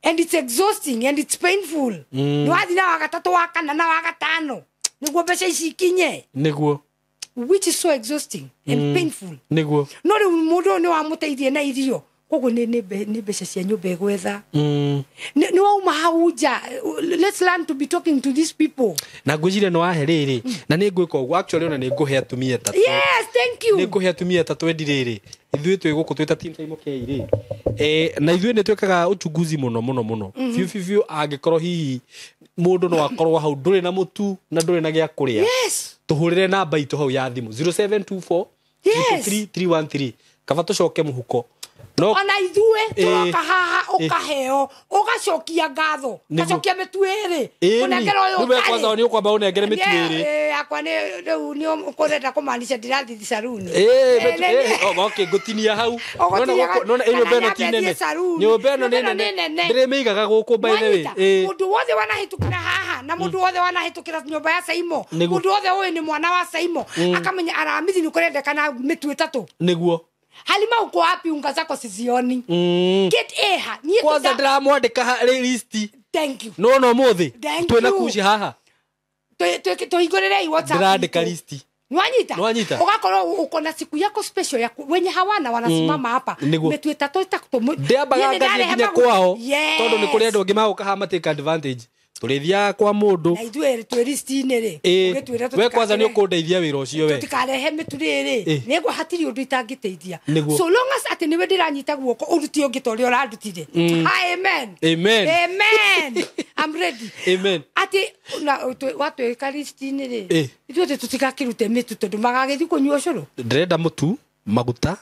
and it's exhausting and it's painful. Nĩ wathiĩ na wa gatatũ, wa kana na wa gatano nĩguo mbeca ici ikinye, which is so exhausting and painful. No rĩu mũndũ ũyũ nĩ wamũteithie na irio, koguo nĩ mbeca cia nyũmba ĩgwetha. Nĩ wauma hau nja. Let's learn to be talking to these people. Na ngwĩciria nĩ wahe rĩrĩ, na nĩ ngwĩka ũguo actually, ona nĩ ngũhe atumia atatũ. Yes, thank you. Nĩ ngũhe atumia atatũ endi rĩrĩ, ithuĩ twĩ gũkũ twĩ ta team Time Okay rĩ, na ithuĩ nĩ twĩkaga uchunguzi mũno mũno mũno, biũ biũ biũ. Angĩkorwo hihi mũndũ no akorwo hau ndũrĩ na mũtu na ndũrĩ na gĩa kũrĩa, tũhũrĩre namba itũ hau ya thimũ 0724 33313, kaba tũcoke mũhuko. No Ona ithuĩ Ĩĩ. tũroka haha ũkaheo ũgacokia ngatho, Nĩguo. gacokia mĩtu ĩrĩ, Ĩni. kũnengera ũyũ Rĩu we ũtarĩ. kwanza nĩ ũkwamba ũnengere mĩtu ĩrĩ. Yakwa nĩ rĩu nĩ ũkũrenda kũmaanisha ndĩrathiĩ saruni. Ĩĩ, mĩtu- ĩĩ, okay, ngũtinia hau. Ũgũtinia Nona gũkũ- hau. nona ĩ nyũmba ĩno ti Kana nene. nyambie saruni. Nyũmba ĩno nĩ Nyũmba ĩno nene. nĩ nene. Ndĩrĩmĩigaga gũkũ by the way. Wanyita? Ĩĩ. Mũndũ wothe wanahĩtũkĩra haha na mũndũ wothe wanahĩtũkĩra nyũmba ya Saimo, Nĩguo. mũndũ wothe ũyũ nĩ mwana wa Saimo, akamenya aramithi nĩ kũrendekana mĩtu 3. Nĩguo. Halima, uko wapi? Unga zako sizioni. Get eha niĩ Kwanza ndĩramwandĩka listi. Thank you. No no mũthĩ Thank twĩna you. kuci haha. Tũhingũrĩrei WhatsApp Ndĩrandĩka itũ. listi. Nwanyita? Nwanyita. Ugakorwo uko na siku yako special ya wenye hawana wanasimama hapa. Nĩguo. Mĩtu 3 3. Ndĩambaga ngathiĩ nginya kwao tondũ nĩ kũrĩ andũ angĩ magũka haha matake advantage. Tũrĩthiaga kwa mũndũ. Na ithuĩ twĩ listi-inĩ rĩ, Ĩĩ. ũgĩtwĩra We kwanza nĩ ũkũndeithia wĩra ũcio we. Tũtikarehe mĩtu rĩrĩ, Ĩ. nĩguo hatirĩ ũndũ itangĩteithia. Nĩguo. So long as atĩ nĩwe ndĩranyita guoko ũrute ũngĩ ta ũrĩa ũrandutire. Amen. Amen. Amen. I'm ready. Amen. Atĩ na watwĩka listi-inĩ rĩ, Ĩ. ithuothe tũtigakĩrute mĩtu tondũ magagĩthiĩ kũnyua ũcũrũ. Ndĩrenda mũtu, maguta,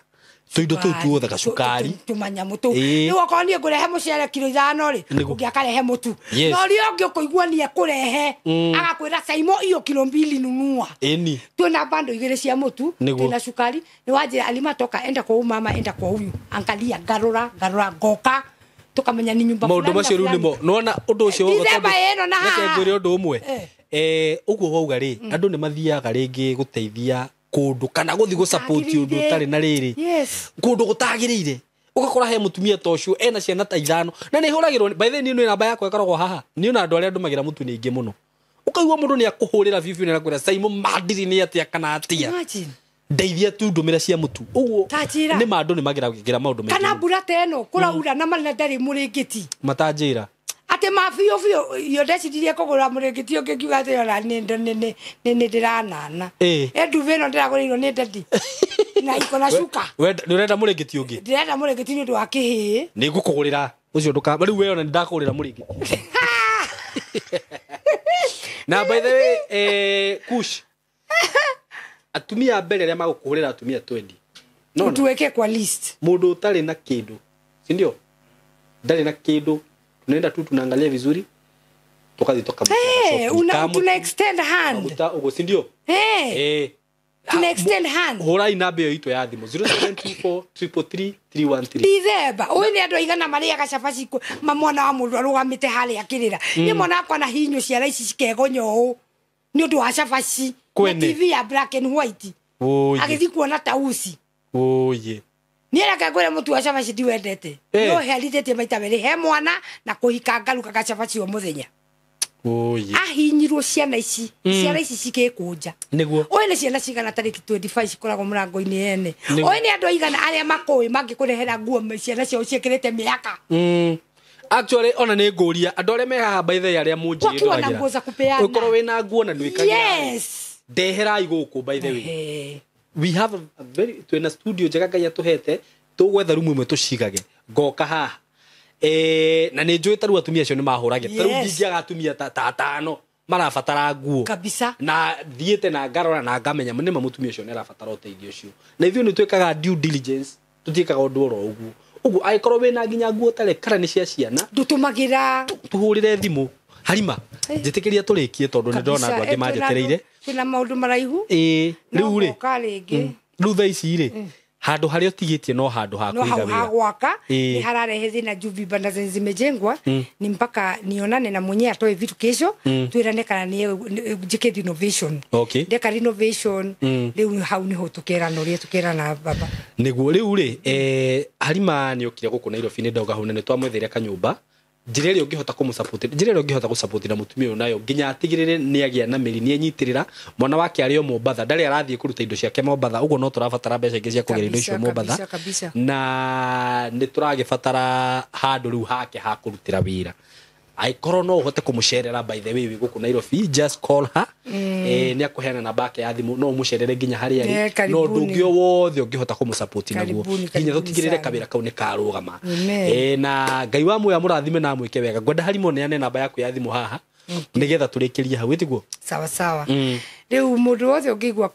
tũindo tũu tuothe, gacukari. Tũmanyamũ tũu. Ĩ. Rĩu okorwo niĩ ngũrehe mũcere kiro 5 rĩ, Nĩguo. ũngĩ akarehe mũtu. Yes. Na ũrĩa ũngĩ ũkũigua nĩ ekũrehe, agakwĩra Saimo iyo kilo 2 nunua. Ĩni. Twĩna bando 2 cia mũtu, Nĩguo. twĩna cukari. Nĩ wanjĩra alima toka enda kwa huyu mama, enda kwa huyu, angalia, ngarũra ngarũra ngoka tũkamenya ni nyumba Maũndũ fulani na macio rĩu fulani. nĩmo nona ũndũ ũcio wauga Dithemba tondũ- ĩno na reke haha. ngwĩre ũndũ ũmwe. Eh. Ũguo wauga rĩ, andũ nĩ mathiaga rĩngĩ gũteithia kũndũ kana gũthiĩ gũsupport ũndũ Gũtagĩrĩire. ũtarĩ na rĩrĩ. Yes. Kũndũ gũtagĩrĩire. Ũgakora he mũtumia ta ũcio ena ciana ta 5 na nĩ hũragĩrwo. By the way, niĩ nĩ namba yakwa ĩkoragwo haha. Niĩ ona andũ arĩa ndũmagĩra mũtu nĩ aingĩ mũno. Ũkaigua mũndũ nĩ akũhũrĩra biũ biũ na akwĩra Saimo mandiri nĩ atĩa kana atĩa. Imagine. Ndeithia tu ndũmĩra cia mũtu. Ũguo Ta njĩra. nĩ ma andũ nĩ mageragĩra maũndũ maingĩ Kana mũno. mbura ta ĩno kũraura na marĩa ndarĩ mũrĩngĩti. Matanjĩra. Atĩ ma biũ biũ iyo ndeciririe kũgũra mũrĩngĩti ũngĩ ngiuga atĩ ona nĩ ndĩranana. Ĩ. Nduve ĩno ndĩragũrĩirwo nĩ ndadi na iko na cuka. We nĩ ũrenda mũrĩngĩti ũngĩ? Ndĩrenda mũrĩngĩti nĩ ũndũ wa kĩhĩĩ. Nĩ ngũkũgũrĩra ũcio ndũka rĩu we ona nĩ ndakũgũrĩra mũrĩngĩti. Na by the way, Kush, atumia a mbere arĩa magũkũhũrĩra atumia 20. Nona Tuweke kwa list. mũndũ ũtarĩ na kĩndũ, si ndio? Ndarĩ na kĩndũ, tunaenda tu tunaangalia vizuri tukathi Hey, tuna extend hand. tukamuta ũguo, si ndio? Hey, tuna extend hand. Hũrai namba ĩyo itũ ya thimũ 0724 333 313. Dithemba ũyũ nĩ andũ aigana marĩaga cabaci ma mwana wa mũndũ arũgamĩte harĩa akĩrĩra. Niĩ mwana wakwa na hinyo ciara ici cikegonya ũũ nĩ ũndũ wa cabaci na Kwene. TV ya black and white. Oye. Agĩthiĩ kuona tausi. Oye. Niĩ reke ngwĩre mũtu wa cabaci ndiwendete. Eh. No herithĩtie maita merĩ he mwana na kũhika ngarugaga cabaci o mũthenya. Oye. Ahinyirwo ciana ici, ciana ici cikĩkũnja. Nĩguo. Ũyũ nĩ ciana cigana tarĩki 25 cikoragwo mũrango-inĩ ene. Nĩguo. Ũyũ nĩ andũ aigana arĩa makũĩ mangĩkũrehera nguo ciana ciao ciĩkĩrĩte mĩaka. Actually ona nĩ ngũria andũ arĩa me haha by the way arĩa Wakiwa na nguo za kupeana. Ũkorwo wĩna nguo na ndwĩkagĩra. Yes. Ndeherai gũkũ by the way. Eh. We have a very twĩna studio njega Ngai atũhete, tũgwetha rumu ĩmwe tũcigage ngoka haha. Na nĩ njũĩ ta rĩu atumia acio nĩ mahũragĩra. Ta rĩu Yes. ndingĩaga atumia ta 5 marabatara nguo. Kabisa. Na thiĩte na ngarora na ngamenya nĩma mũtumia ũcio nĩ arabatara ũteithio ũcio. Na ithuĩ nĩ twĩkaga due diligence, tũtiĩkaga ũndũ oro ũguo. Ũguo angĩkorwo wĩna nginya nguo tarĩ kana nĩ cia ciana, Ndũtũmagĩra. tũhũrĩre thimũ. Harima, njĩtĩkĩria tũrĩkie tondũ nĩ ndona andũ angĩ manjetereire. Twĩna maũndũ maraihu. Ĩĩ, No rĩu rĩ, ngoka rĩngĩ. rĩu thaa ici rĩ, handũ harĩa ũtigĩtie no handũ ha No kũiga hau ha wĩra. gwaka Ĩĩ. nĩ hararehe thĩna juu vibanda zenye zimejengwa ni mpaka nionane na mwenyewe atoe vitu kesho, twĩrane kana nĩ njĩke renovation. Okay. Ndeka renovation rĩu hau nĩho tũkerana ũrĩa tũkerana baba. Nĩguo rĩu rĩ, Harima nĩ okire gũkũ Nairobi nĩ ndauga hau na nĩ twamwetheire kanyũmba. Njĩra ĩrĩa ũngĩhota kũmũsupport, njĩra ĩrĩa ũngĩhota gũsupport na mũtumia ũyũ nayo nginya atigĩrĩre nĩ agĩa na mĩri, nĩ enyitĩrĩra. Mwana wake arĩ o Mombatha, ndarĩ arathiĩ kũruta indo ciake Mombatha, ũguo no tũrabatara mbeca ingĩ cia kũgĩra indo icio Kabisa, Mombatha. kabisa, kabisa. Na nĩ tũragĩbatara handũ rĩu hake ha kũrutĩra wĩra. Angĩkorwo no ũhote kũmũcerera by the way wĩ gũkũ Nairobi, just call her. Nĩ akũheana namba yake ya thimũ, no ũmũcerere nginya harĩa arĩ. Eh, No karibuni. ũndũ ũngĩ o wothe ũngĩhota kũmũsupport naguo Karibuni, nginya karibuni tũtigĩrĩre sana. kawĩra kau nĩ karũgama. Amen. Na Ngai wa muoyo amũrathime na amwĩke wega. Ngwenda Harima ũneane namba yaku ya thimũ haha nĩgetha tũrĩkĩrie hau, ĩtiguo? Sawa sawa. Rĩu mũndũ wothe ũngĩigua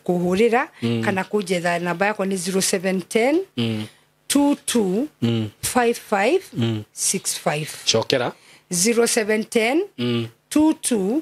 kũhũrĩra kana kũnjetha, namba yakwa nĩ 0710 22 55 65. Cokera. 0710 22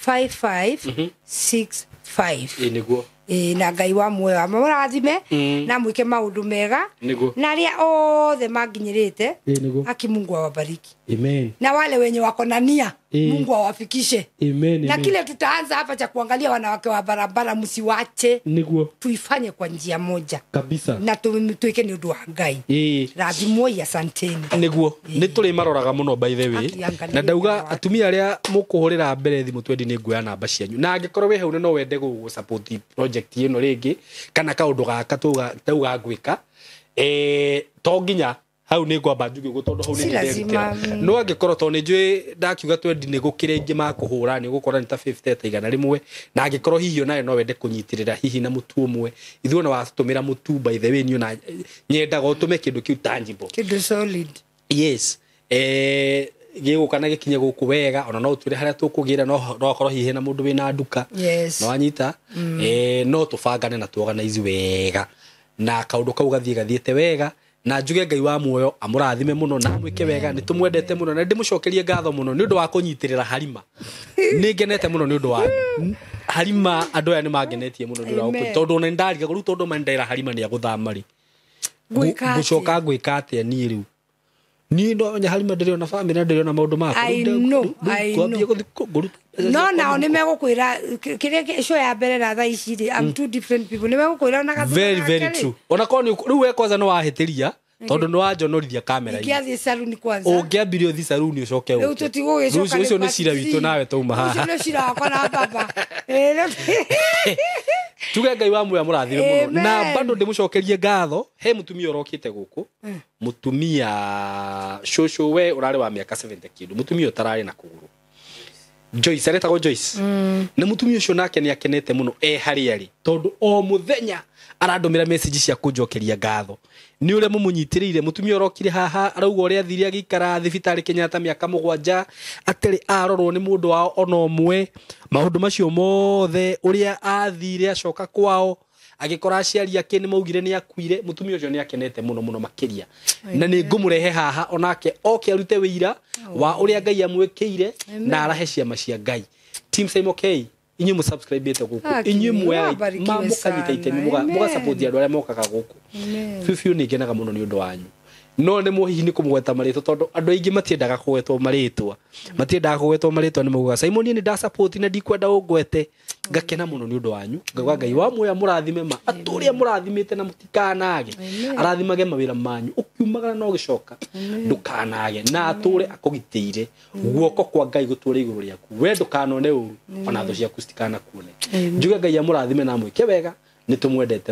55 65. Ĩ nĩguo. Ĩ, na Ngai wa muoyo amũrathime na mwĩke maũndũ mega. Nĩguo. Na arĩa othe manginyĩrĩte, Ĩ nĩguo. aki Mungu awabariki. Amen. Na wale wenye wako na nia, Eh. Mungu awafikishe. Amen. Na Amen. kile tutaanza hapa cha kuangalia wanawake wa barabara, msiwache. Nĩguo. Tuifanye kwa njia moja Kabisa. na tuike nĩ ũndũ wa Ngai. Ĩ Rathimwoi, asanteni. Nĩguo nĩ tũrĩ maroraga mũno by the way. Akiangalia Na ndauga watu. atumia arĩa mũkũhũrĩra mbere thimũ twendi nĩ nguoya namba cianyu, na angĩkorwo wĩ hau na no wende gũ support project ĩno rĩngĩ kana kaũndũ gaka tauga ngwĩka, to nginya hau nĩ ngwamba njuge ũguo tondũ hau nĩ Si lazima, nderutĩra. No angĩkorwo tondũ nĩ njũĩ ndakiuga twendi nĩ gũkĩrĩ ingĩ makũhũra nĩ ũgũkora nĩ ta 50 ta 100, na angĩkorwo hihi onawe no wende kũnyitĩrĩra hihi na mũtu ũmwe, ithuĩ ona watũtũmĩra mũtu by the way niĩ ona nyendaga ũtũme kĩndũ kĩu tangible. Kĩndũ solid. Yes, gĩgũka na gĩkinye gũkũ wega, ona no ũtwĩre harĩa tũkũgĩra, no akorwo hihi hena mũndũ wĩna nduka. Yes. No wanyita, no tũbangane na tuorganize wega na kaũndũ kau gathiĩ gathiĩte wega, na njuge Ngai wa muoyo amũrathime mũno na amwĩke wega. Nĩ tũmwendete mũno na ndĩmũcokerie ngatho mũno nĩ ũndũ wa kũnyitĩrĩra Harima. Nĩ ngenete mũno nĩ ũndũ wa Harima, andũ aya nĩ mangenetie mũno nĩ ũndũ wa Amen. tondũ ona nĩndarigagwo rĩu tondũ ma nĩndera Harima nĩ agũthama rĩ. Ngwĩka atĩa? Ngũcoka ngwĩka atĩa niĩ rĩu? Niĩ no nya Harima ndĩrĩ ona bamĩrĩ na ndĩrĩ ona maũndũ makwa. I Rĩu know, rĩu I ngwambia know. gũthiĩ ngũruta mbeca No ciakwa nao mũhuko. nĩ megũkwĩra kĩrĩa show ya mbere na thaa ici rĩ, I'm two different people. Nĩ megũkwĩra ona gathutha Very, gake very rĩ. true. Ona korwo rĩu we kwanza nĩ wahĩtĩria tondũ nĩ wanjonorithia kamera-inĩ. Ingĩathiĩ saruni kwanza. Ũngĩambirie ũthiĩ saruni ũcoke Rĩu ũke. tũtigũgĩcoka. Rĩu ũcio nĩ cira witũ nawe tauma haha. Ũcio nĩ cira wakwa na baba. Ĩ, rĩu- Tuge Ngai wa muoyo amũrathime mũno. Amen. Na bado ndĩmũcokerie ngatho he mũtumia ũrokĩte gũkũ, mũtumia cũcũ we ũrarĩ wa mĩaka 70 kĩndũ, mũtumia ũtararĩ na kũgũrũ, Joyce, aretagwo Joyce. Na mũtumia ũcio nake nĩ akenete mũno e harĩa arĩ tondũ o mũthenya arandũmĩra message cia kũnjokeria ngatho nĩ ũrĩa mũmũnyitĩrĩire. Mũtumia ũrokire haha arauga ũrĩa athire agĩikara thibitarĩ Kenyatta mĩaka 7 atarĩ arorwo nĩ mũndũ wao ona ũmwe, maũndũ macio mothe ũrĩa athire acoka kwao agĩkora aciari ake nĩ maugire nĩ akuire. Mũtumia ũcio nĩ akenete mũno mũno makĩria, na nĩ ngũmũrehe haha onake oke arute wĩira wa ũrĩa Ngai amwĩkĩire na arahe ciama cia Ngai. Team Simon K, inyuĩ mũsubscribĩte gũkũ, Aki, inyuĩ muoyaga wabarikiwe mũkanyita itemi, sana. Amen. mũgasupport andũ arĩa mokaga gũkũ. Amen. Biũ biũ nĩ ngenaga mũno nĩ ũndũ wanyu, no nĩ mũ hihi nĩ kũmũgweta marĩtwa tondũ andũ aingĩ matiendaga kũgwetwo marĩtwa, matiendaga kũgwetwo marĩtwa, nĩ maugaga Simon niĩ nĩ ndasupport na ndikwenda ũngwete. Ngakena mũno nĩ ũndũ wanyu, ngauga Ngai wa muoyo amũrathime ma atũrĩa mũrathimĩte na mũtikanage, arathimage mawĩra manyu ũkiumagara na ũgĩcoka ndũkanage, na atũre akũgitĩire, guoko kwa Ngai gũtũre igũrũ rĩaku, we ndũkanone ũru ona thũ ciaku citikanakuone. Njuge Ngai amũrathime na amwĩke wega, nĩ tũmwendete mũno.